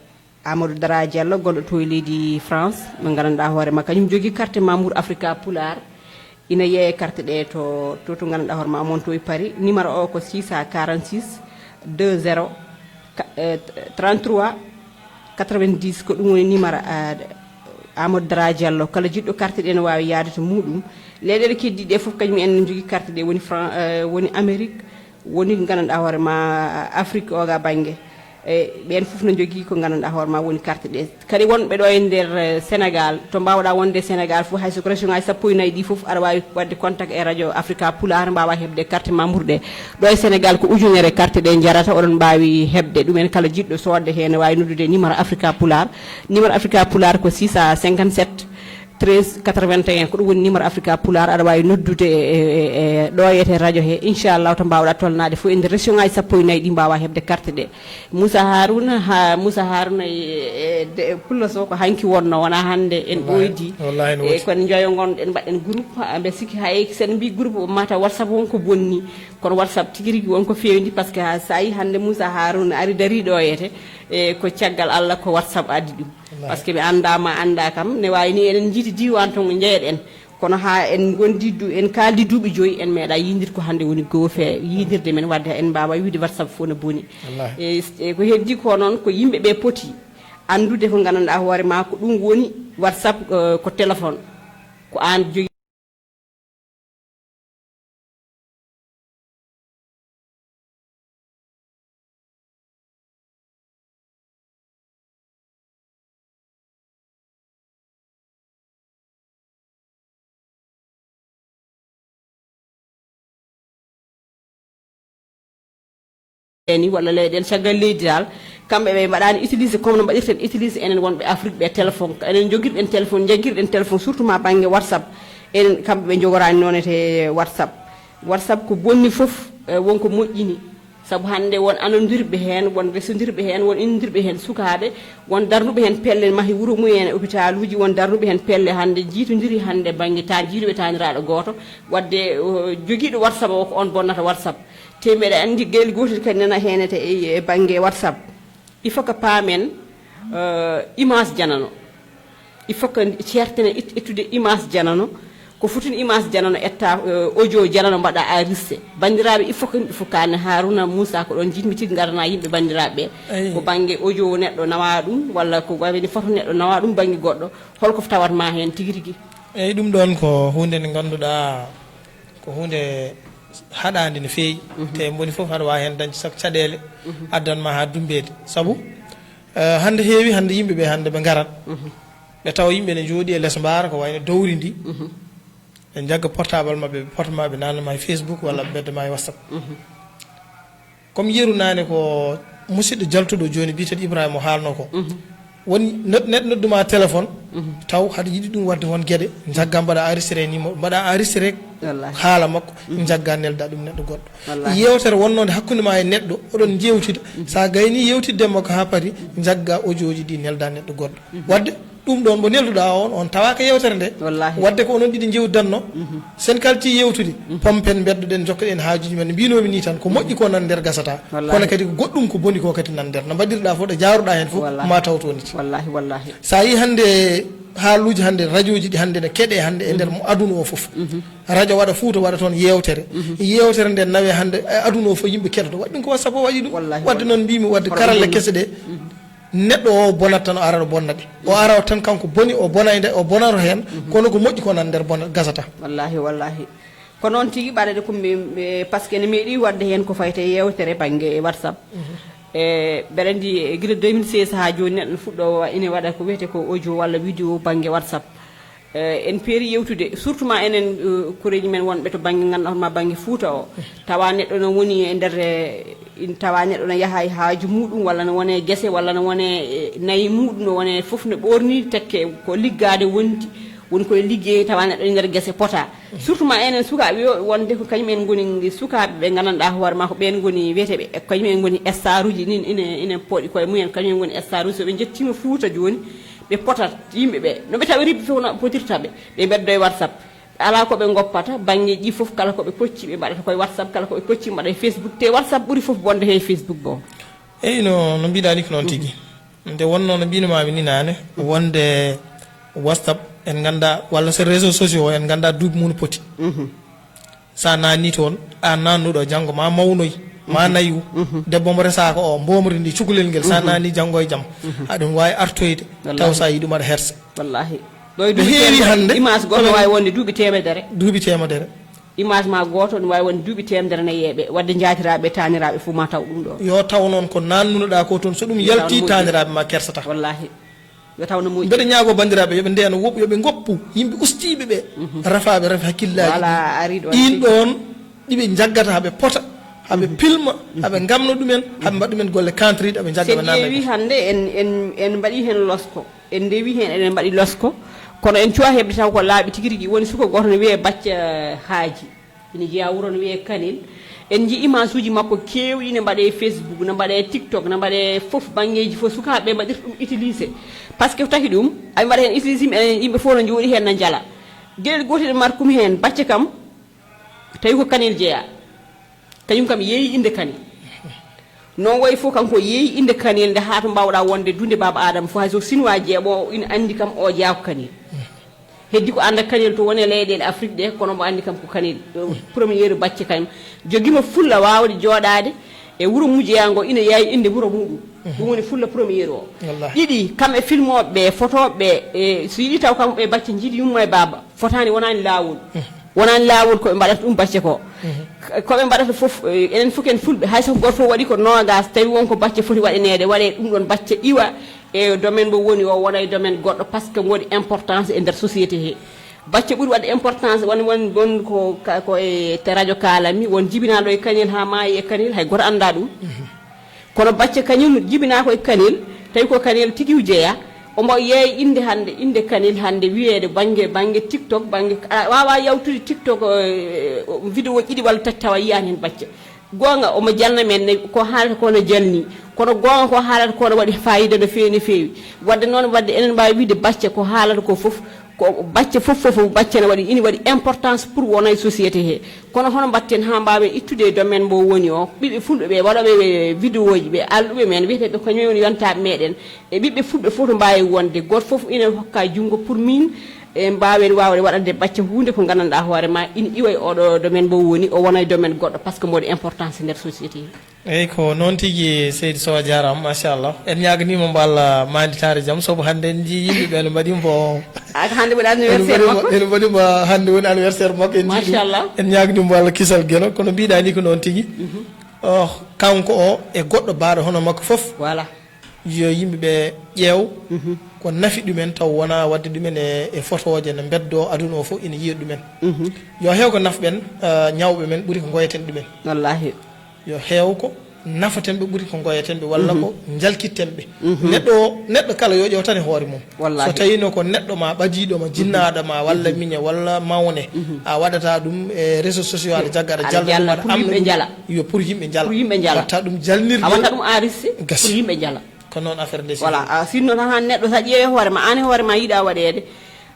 Amadou Dara Diallo, gonɗo to e leydi France, mo nganndanɗaa hoore ma, kañum jogii carte membre Africa Pulaar. Ina yeeye carte ɗe to, to, to nganndanɗaa hoore ma, mon to e Paris. Numéro o ko six cent quarante-six deux zéro, ka-, eh, trente-trois quatre-vingt-dix, ko ɗum woni numéro, ah, Amadou Dara Diallo. Kala jiɗɗo carte ɗe ne waawi yahde to muɗum. Leyɗeele keddiiɗe ɗe fof, kañum en ne njogii carte ɗe, woni Fran-, eh, woni Amérique, woni nganndanɗaa hoore ma Afrique o ga bannge. E ɓeen fof no njogii ko nganndanɗaa hoore ma woni carte ɗe. Kadi wonɓe ɗo e nder, eh, Sénégal, to mbaawɗaa wonde Sénégal fof, hay so ko région ngaaji sappo e nayi ɗi fof, aɗa waawi waɗde contact e radio Africa Pulaar, mbaawaa heɓde carte membre ɗe. Ɗo e Sénégal ko ujunere carte ɗe njarata, oɗon mbaawi heɓde ɗum en. Kala jiɗɗo soodde heen ne waawi noddude numéro Africa Pulaar. Numéro Africa Pulaar ko six cent cinquante-sept treize quatre-vingt-un, ko ɗum woni numéro Africa Pulaar. Aɗa waawi noddude e, e, e, e ɗo e radio he, inchallahu, to mbaawɗaa tolnaade fof e nder région ngaaji sappo e nayi ɗi, mbaawaa heɓde carte ɗe. Moussa Harouna, ha, Moussa Harouna e, e, de, Pullo Sow, ko hanki wonnoo, wonaa hannde en ɓooydi. Wallahi, wallahi, no e woti. Kono njoyo ngonɗen, mbaɗɗen groupe, ha, mbe sikki hay sen mbi groupe, mata WhatsApp won ko bonni, kono WhatsApp tigi rigi won ko feewndi, par ce que ha, so a yi hannde Moussa Harouna ari darii ɗo e te, e ko caggal Allah ko WhatsApp addi ɗum. Wallahi. Par ce que mi anndaa ma anndaa kam, ne waawi ni eɗen njiiti diiwaan to ngo njeyɗen. Kono haa en ngondi du-, en kaaldi duuɓi joyi, en meeɗa yiidir ko hannde woni goofe yiidirde men, wadde en mbaawa wiide WhatsApp fof no boni. Wallaahi. E, e ko heddi ko noon, ko yimɓe ɓe poti anndude ko nganndanɗaa hoore maa ko ɗum woni WhatsApp, eh, ko téléphone. Ko aan jogi ni walla leyɗeele caggal leydi dal, kamɓe ɓe mbaɗaani utilisé comme no mbaɗirten utilisé enen wonɓe Afrique ɓe téléphone. Enen njogirɗen téléphone, njagirɗen téléphone, surtout ma bannge WhatsApp. Enen kamɓe ɓe njogoraani noon e te WhatsApp. WhatsApp ko bonni fof, eh, won ko moƴƴini. Sabu hannde won anondirɓe heen, won resondirɓe heen, won inndirɓe heen sukaaɓe, won darnuɓe heen pelle mahi wuro mumen e hôpitaluuji, won darnuɓe heen pelle hannde njiitondiri hannde bannge ta-, jiiduɓe taaniraaɗo gooto. Wadde, o, jogiiɗo WhatsApp o ko on bonnata WhatsApp. Te mbeɗa anndi gayli gootel kadi nana heen e te-, e, e bannge WhatsApp. Il faut que paamen, euh, image janano. Il faut que ceertene it-, ittude image janano. Ko fotini image janano etta, euh, audio janano mbaɗa enregistré. Banndiraaɓe, il faut que yimɓe fof kaane Haruna Moussa ko ɗoon jiɗmi tigi ngarana yimɓe banndiraaɓe ɓe. Eyi. Ko bannge audio neɗɗo nawa ɗum, walla ko wayni foto neɗɗo nawa ɗum bannge goɗɗo. Holko tawat ma heen tigi tigi? Eyi, ɗum ɗoon ko huunde nde ngannduɗaa ko huunde haɗaande no feewi. Mhm. Te moni fof haɗa waawi heen dañde sabu caɗeele, mhm, addan ma haa dummbeede. Sabu, eh, hannde heewi hannde yimɓe ɓe hannde ɓe ngarat. Mhm. Ɓe tawa yimɓe ne njooɗi e les mbaara ko wayno dowri ndi. Mhm. Ɓe njagga portable maɓɓe, ɓe pota ma, ɓe nanna ma e Facebook walla ɓe mbedda ma e WhatsApp. Mhm. Comme yeru naane ko musidɗo jaltuɗo jooni biyeteeɗo Ibrahima o haalno ko. Mhm. Won nod-, neɗɗo nodduma téléphone, mhm, taw haɗa yiɗi ɗum waɗde won geɗe, njagga mbaɗa enregistré nimo, mbaɗa enregistré, wallaahi, haala makko, mhm, njagga nelda ɗum neɗɗo goɗɗo. Wallaahi. Yewtere wonnode hakkunde ma e neɗɗo, oɗon jewtida, mhm, sa gayni yewtidde makko ha paari, njagga audio ji ɗi nelda neɗɗo goɗɗo. Mhm. Wadde ɗum ɗon mo nelduɗaa on, on tawaaka yewtere nde. Wallaahi. Wadde ko onon ɗiɗi njewtidanno. Mhm. Sen kalti yewtude, mhm, pompen mbeddoɗen, njokkoɗen haajuuji men. No mbiinoomi nii tan, ko moƴƴi ko nan nder gasataa. Wallaahi. Kono kadi ko goɗɗum ko boni ko kadi nan nder. No mbaɗirɗaa fof, ɗo jaaruɗaa heen fof, wallaahi, ma taw toon. Wallaahi, wallaahi. So a yii hannde haaluuji hannde, rajooji ɗi hannde ne keɗee hannde e nder, mhm, mo aduna o fof. Mhm. Rajo waɗa Fuuta, waɗa toon yewtere. Mhm. Yewtere nde nawe hannde e aduna o fof yimɓe keɗoto. Waɗi ɗum ko WhatsApp o waɗi ɗum. Wallaahi, wadde wallaahi. Noon mbiimi wadde karalle kese ɗe. Mhm. Neɗɗo o bonat tan, o ara o bonna ɗi. O ara o tan kanko boni, o bona e nde, o bonaro heen, mhm, kono ko moƴƴi ko nan nder bona, gasata. Wallaahi, wallaahi. Ko noon tigi, ɓaɗa de ko mi, mi, parce que ene meeɗi waɗde heen ko fayti e yewtere bannge e WhatsApp. Mhm. E, mbeɗa anndi, e, gila deux mille seize haa jooni neɗɗo no fuɗɗo wa-, ine waɗa ko wiyetee ko audio walla vidéo bannge WhatsApp. Eh, en peeri yewtude, surtout ma enen, eh, koreeji men wonɓe to bannge, ngannduɗaa hono ma bannge Fuuta o. Tawa neɗɗo no woni e nder, eh, in-, tawa neɗɗo no yaha e haaju muɗum, walla no wone gese, walla no wone, eh, nayi muɗum, no wone fof no ɓoorni, tekke ko liggaade wondi, woni koye liggey, tawa neɗɗo e nder gese pota. Surtout ma enen sukaaɓe, yo wonde ko kañum en ngoni sukaaɓe ɓe nganndanɗaa hoore ma ko ɓeen ngoni wiyetee ɓe, ko kañum en ngoni star uji, nin ine, ine pooɗi koye mumen, kañum en ngoni star uji. So ɓe njettiima Fuuta jooni, ɓe potat yimɓe ɓe, no ɓe tawiri fof no potirta ɓe, ɓe mbeddo e WhatsApp. Alaa ko ɓe ngoppata, banngeeji ɗi fof kala ko ɓe pocci ɓe mbaɗata koye WhatsApp, kala ko ɓe pocci mbaɗa e Facebook, te WhatsApp ɓuri fof bonde he Facebook bo. Eyi, no, no mbiɗaa ni ko noon tigi. Nde wonnoo no mbiinoo-mi ni naane, wonde WhatsApp en nganndaa, walla so réseaux sociaux en nganndaa duuɓi mum no poti. Mhm. Sa naanni toon, a naannuɗo, janngo ma mawnoy, ma, mhm, nayu, mhm, debbo mo resaaka o, mbomri ndi, cukalel ngel, sa, mhm, naanni janngo e jam, mhm, aɗum waawi artoyde, wallaahi, taw sa yiɗum aɗa hersa. Wallaahi. Ɗo e duuɓi heewi teemedere, hannde, image goɗɗo oɗon waawi wonde duuɓi teemedere. Duuɓi teemedere. Image ma gooto ne waawi wonde duuɓi teemedere ne yeeɓe, wadde njaatiraaɓe, taaniraaɓe fof ma taw ɗum ɗo. Yo taw noon ko naannunoɗaa ko toon, so ɗum, yo taw yalti, no moƴƴi, taaniraaɓe ma kersata. Wallaahi. Yo taw no moƴƴi. Mbeɗa ñaagoo banndiraaɓe yo ɓe ndeno woɓɓe, yo ɓe ngoppu yimɓe ustiiɓe ɓe, mhm, rafaaɓe rafi hakkillaaji, voilà, ɗi, ari ɗoon ɗiin tigi, ɗoon ɗi ɓe njaggata haa ɓe pota, haa ɓe, mhm, pilma, haa ɓe, mhm, ngamna ɗumen, haa ɓe, mhm, mbaɗa ɗumen golle kantriiɗe, haa ɓe njagga, so en ɓe naamna ƴeewi hannde, en, en, en mbaɗii heen losko, en ndewii heen, eɗen mbaɗi losko, kono en cuwaa heɓde taw ko laabi tigi rigi. Woni suka gooto ne wiyee Bacca Haaji. Ina jeyaa wuro no wiyee Kanel. En njii image uji makko keewɗi ne mbaɗee Facebook, ne mbaɗee TikTok, ne mbaɗee fof banngeeji fof. Sukaaɓe ɓe mbaɗirta ɗum utilisé. Par ce que taki ɗum, aɓe mbaɗa heen utilisé, yimɓe, yimɓe fof no njooɗii heen, no njala. Geɗel gootel e markum heen, Bacca kam, tawi ko Kanel jeyaa. Kañum kam yeeyi innde Kanel. Noon wayi fof kanko yeeyi innde Kanel nde haa to mbaawɗaa wonde dunde Baaba Aadama fof, hay so Sinwaa jeeɓo o ina anndi kam o jeyaa ko Kanel. Heddi ko annda kanel to woni e leyɗeele Afrique ɗe, kono mo anndi kam ko kanel. Ɗo premier bacce kañum. Jogiima fulla waawde jooɗaade e wuro Mujeya ngo, ina yayi innde wuro muɗum. Ɗum woni fulla premier o. Wallahi. Ɗiɗi, kam e filmooɓe ɓe, fotooɓe ɓe, e so yiɗi taw kam ɓe bacce njiɗi yumma e baaba, fotaani, wonaani laawol. Wonaani laawol ko ɓe mbaɗata ɗum bacce ko. Ko ɓe mbaɗata fof, eh, enen fof ken fulɓe, hay so ko gooto fof waɗi ko noogas, tawi won ko bacce foti waɗaneede, waɗe ɗum ɗon bacce iwa e domaine mo woni o, wona e domaine goɗɗo, parce que woodi importance e nder société he. Bacce ɓuri waɗde importance, won, won, won ko ka-, ko e te radio kaalanmi, won jibinaaɗo e kanel haa maayi e kanel, hay gooto annda ɗum. Kono bacce kañum jibinaa ko e kanel, tawi ko kanel tigi jeya, omo yeeya innde hannde, innde kanel hannde wiyeede bannge, bannge TikTok, bannge, a waawaa yawtude TikTok, eh, vidéo ɗiɗi walla tati tawa yiyaani heen bacce. Goonga, omo jalna men ne, ko haalata ko no jalni, kono goonga ko haalata ko no waɗi faayiida no feewi, no feewi. Waɗde noon, waɗde enen mbaawi wiide bacce ko haalata ko fof, ko bacce fof, fof, fof bacce ne waɗi, ina waɗi importance pour wona e société he. Kono hono mbaɗten haa mbaawen ittude e domaine mo woni o, ɓiɓɓe fulɓe ɓe, waɗooɓe vidéoji ɓe, alɗuɓe men, wiyeteeɓe ko kañum woni yontaaɓe meɗen, e ɓiɓɓe fulɓe fof to mbaawi wonde, gooto fof ina hokka junngo pour min, e mbaawen waawde waɗande bacce huunde ko nganndanɗaa hoore ma, ina iwa e oɗo domaine mo woni, o wona e domaine goɗɗo, parce que mboɗo importance nder société. Eyi, ko noon tigi, seydi Sow, a jaaraama, machallah. En ñaaganiima mbo Allah maanditaare jam, sabu hannde en njii yimɓe ɓe no mbaɗi mbo. A ko hannde woni anniversaire makko? Ene mbaɗi mbo hannde woni anniversaire makko, en njii ɗum. Machallah. En ñaaganiima mbo Allah kisal geno, kono mbiɗa ni ko noon tigi. Oh, kanko o e goɗɗo baaɗo hono makko fof. Voilà. Yo yimɓe ɓe ƴeew ko nafi ɗumen, taw wona waɗde ɗumen e, e fotooje no mbeddoo aduna o fof ina yiya ɗumen. Yo heew ko nafɓen, ah, ñawɓe men ɓuri ko ngoyaten ɗumen. Wallahi. Yo heew ko nafaten ɓe ɓuri ko ngoyaten ɓe, walla ko njalkitten ɓe. Neɗɗo o, neɗɗo kala yo ƴeew tan e hoore mum. Wallahi. So tawino ko neɗɗo ma, ɓadiiɗo ma, jinnaaɗo ma, walla miñe, walla mawne, a waɗata ɗum e réseau social, aɗa jagga, aɗa jalna ɗum, aɗa amna ɗum. Yo pour yimɓe njala. Pour yimɓe njala. Watta ɗum jalnirde. A watta ɗum enregistré pour yimɓe njala. Ko noon affaire nde. Voilà, a sinno tan han neɗɗo sa ƴeewe hoore ma, an e hoore ma yiɗa waɗeede.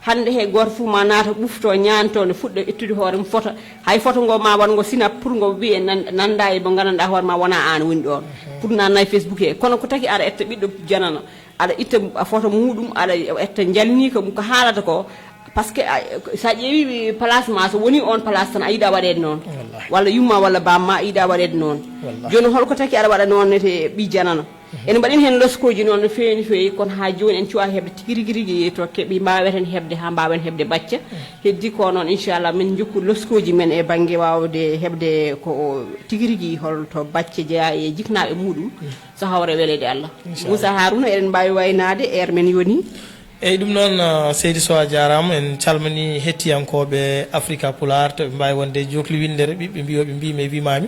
Hannde he gooto fof ma naata ɓufto, ñaanto, ne fuɗɗa ittude hoore mum fota. Hay foto ngo ma waɗ ngo sinap pour ngo wiye nan-, nanda e mo nganndanɗaa hoore ma wona an woni ɗoon. Pour nanna e Facebook he. Kono ko taki aɗa etta ɓiɗɗo janano, aɗa itta a foto muɗum, aɗa etta njalni ko, ko haalata ko. Parce que a, sa ƴeewi place ma, so woni on place tan, a yiɗa waɗeede noon. Wallahi. Walla yumma walla bamma, a yiɗa waɗeede noon. Wallahi. Jooni hol ko taki aɗa waɗa noon ne te ɓi janano? Ene mbaɗen heen loskooji noon no feewi, no feewi, kono haa jooni en cuwaa heɓde tigi rigi rigi to keɓi mbaaweten heɓde haa mbaawen heɓde bacca. Heddi ko noon, inchallah, min njokku loskooji men e bannge waawde heɓde ko o tigi rigi hol to bacce jeyaa e jiknaaɓe muɗum, so hawre weleede Allah. Inchallah. Moussa Harouna, eɗen mbaawi waynaade, heure men yoni. Eyi, ɗum noon, ah, seydi Sow, a jaaraama. En calmini hettiyankooɓe Africa Pulaar, to ɓe mbaawi wonde e jookli winndere, ɓiɓɓe mbiyooɓe mbiimi e wimaami.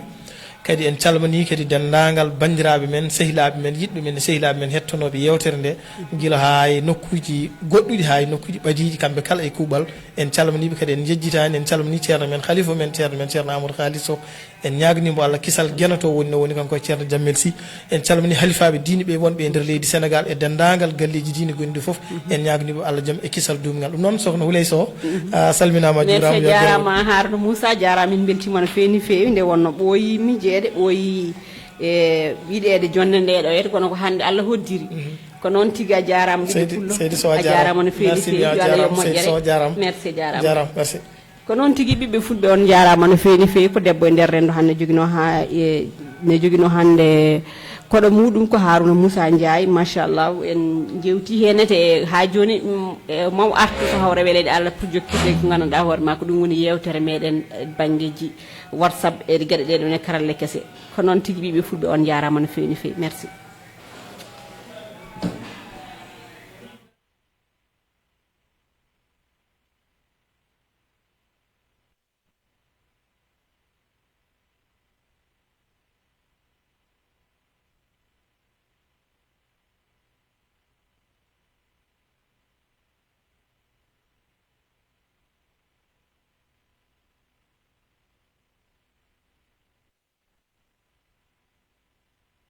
Kadi en calmini kadi denndaangal banndiraaɓe men, sehilaaɓe men, yiɗɓe men e sehilaaɓe men hettonooɓe yeewtere nde, gila haa e nokkuuji goɗɗuɗi, haa e nokkuuji ɓadiiɗi, kamɓe kala e kuuɓal. En calminiiɓe kadi, en njejjitaani, en calmini ceerno men, halifa men, ceerno men, ceerno Amadou Haali Sow. En ñaagnii mbo Allah kisal geno to woni, no woni kanko e ceerno Jammel Sy. En calmini halifaaɓe diine ɓe wonɓe e nder leydi Senegaal e denndaangal galleeji diine gonɗi fof. En ñaagnii ɓe Allah jam e kisal duumingal. Ɗum noon, Sokhna Houleye Sow, a salminaama, a juuraama, merci, a jaaraama, Harouna Moussa, jaaraama, min mbeltiima no feewi, no feewi. Nde wonnoo ɓooyii miijeede, ɓooyii e yiɗeede jonnde nde ɗo yeeso, kono ko hannde Allah hoddiri. Ko noon tigi, a jaaraama, ɓiɗɗo pullo. Seydi Sow, a jaaraama no feewi, no feewi. Yo Allah yo moƴƴere. Seydi Sow, a jaaraama. Merci, a jaaraama. Jaaraama, merci. Ko noon tigi, ɓiɓɓe fulɓe, on njaaraama no feewi, no feewi. Ko debbo e nder renndo hannde joginoo haa, e, ne joginoo hannde koɗo muɗum ko Harouna Moussa Ndiaye, machallah. En njeewtii heen ete haa jooni, mm, e, maw artu so hawre weleede Allah pour jokkitde ko nganndanɗaa hoore maa, ko ɗum woni yeewtere meɗen, e, banngeeji WhatsApp e geɗe ɗee ɗoo e karalle kese. Ko noon tigi, ɓiɓɓe fulɓe, on njaaraama no feewi, no feewi. Merci.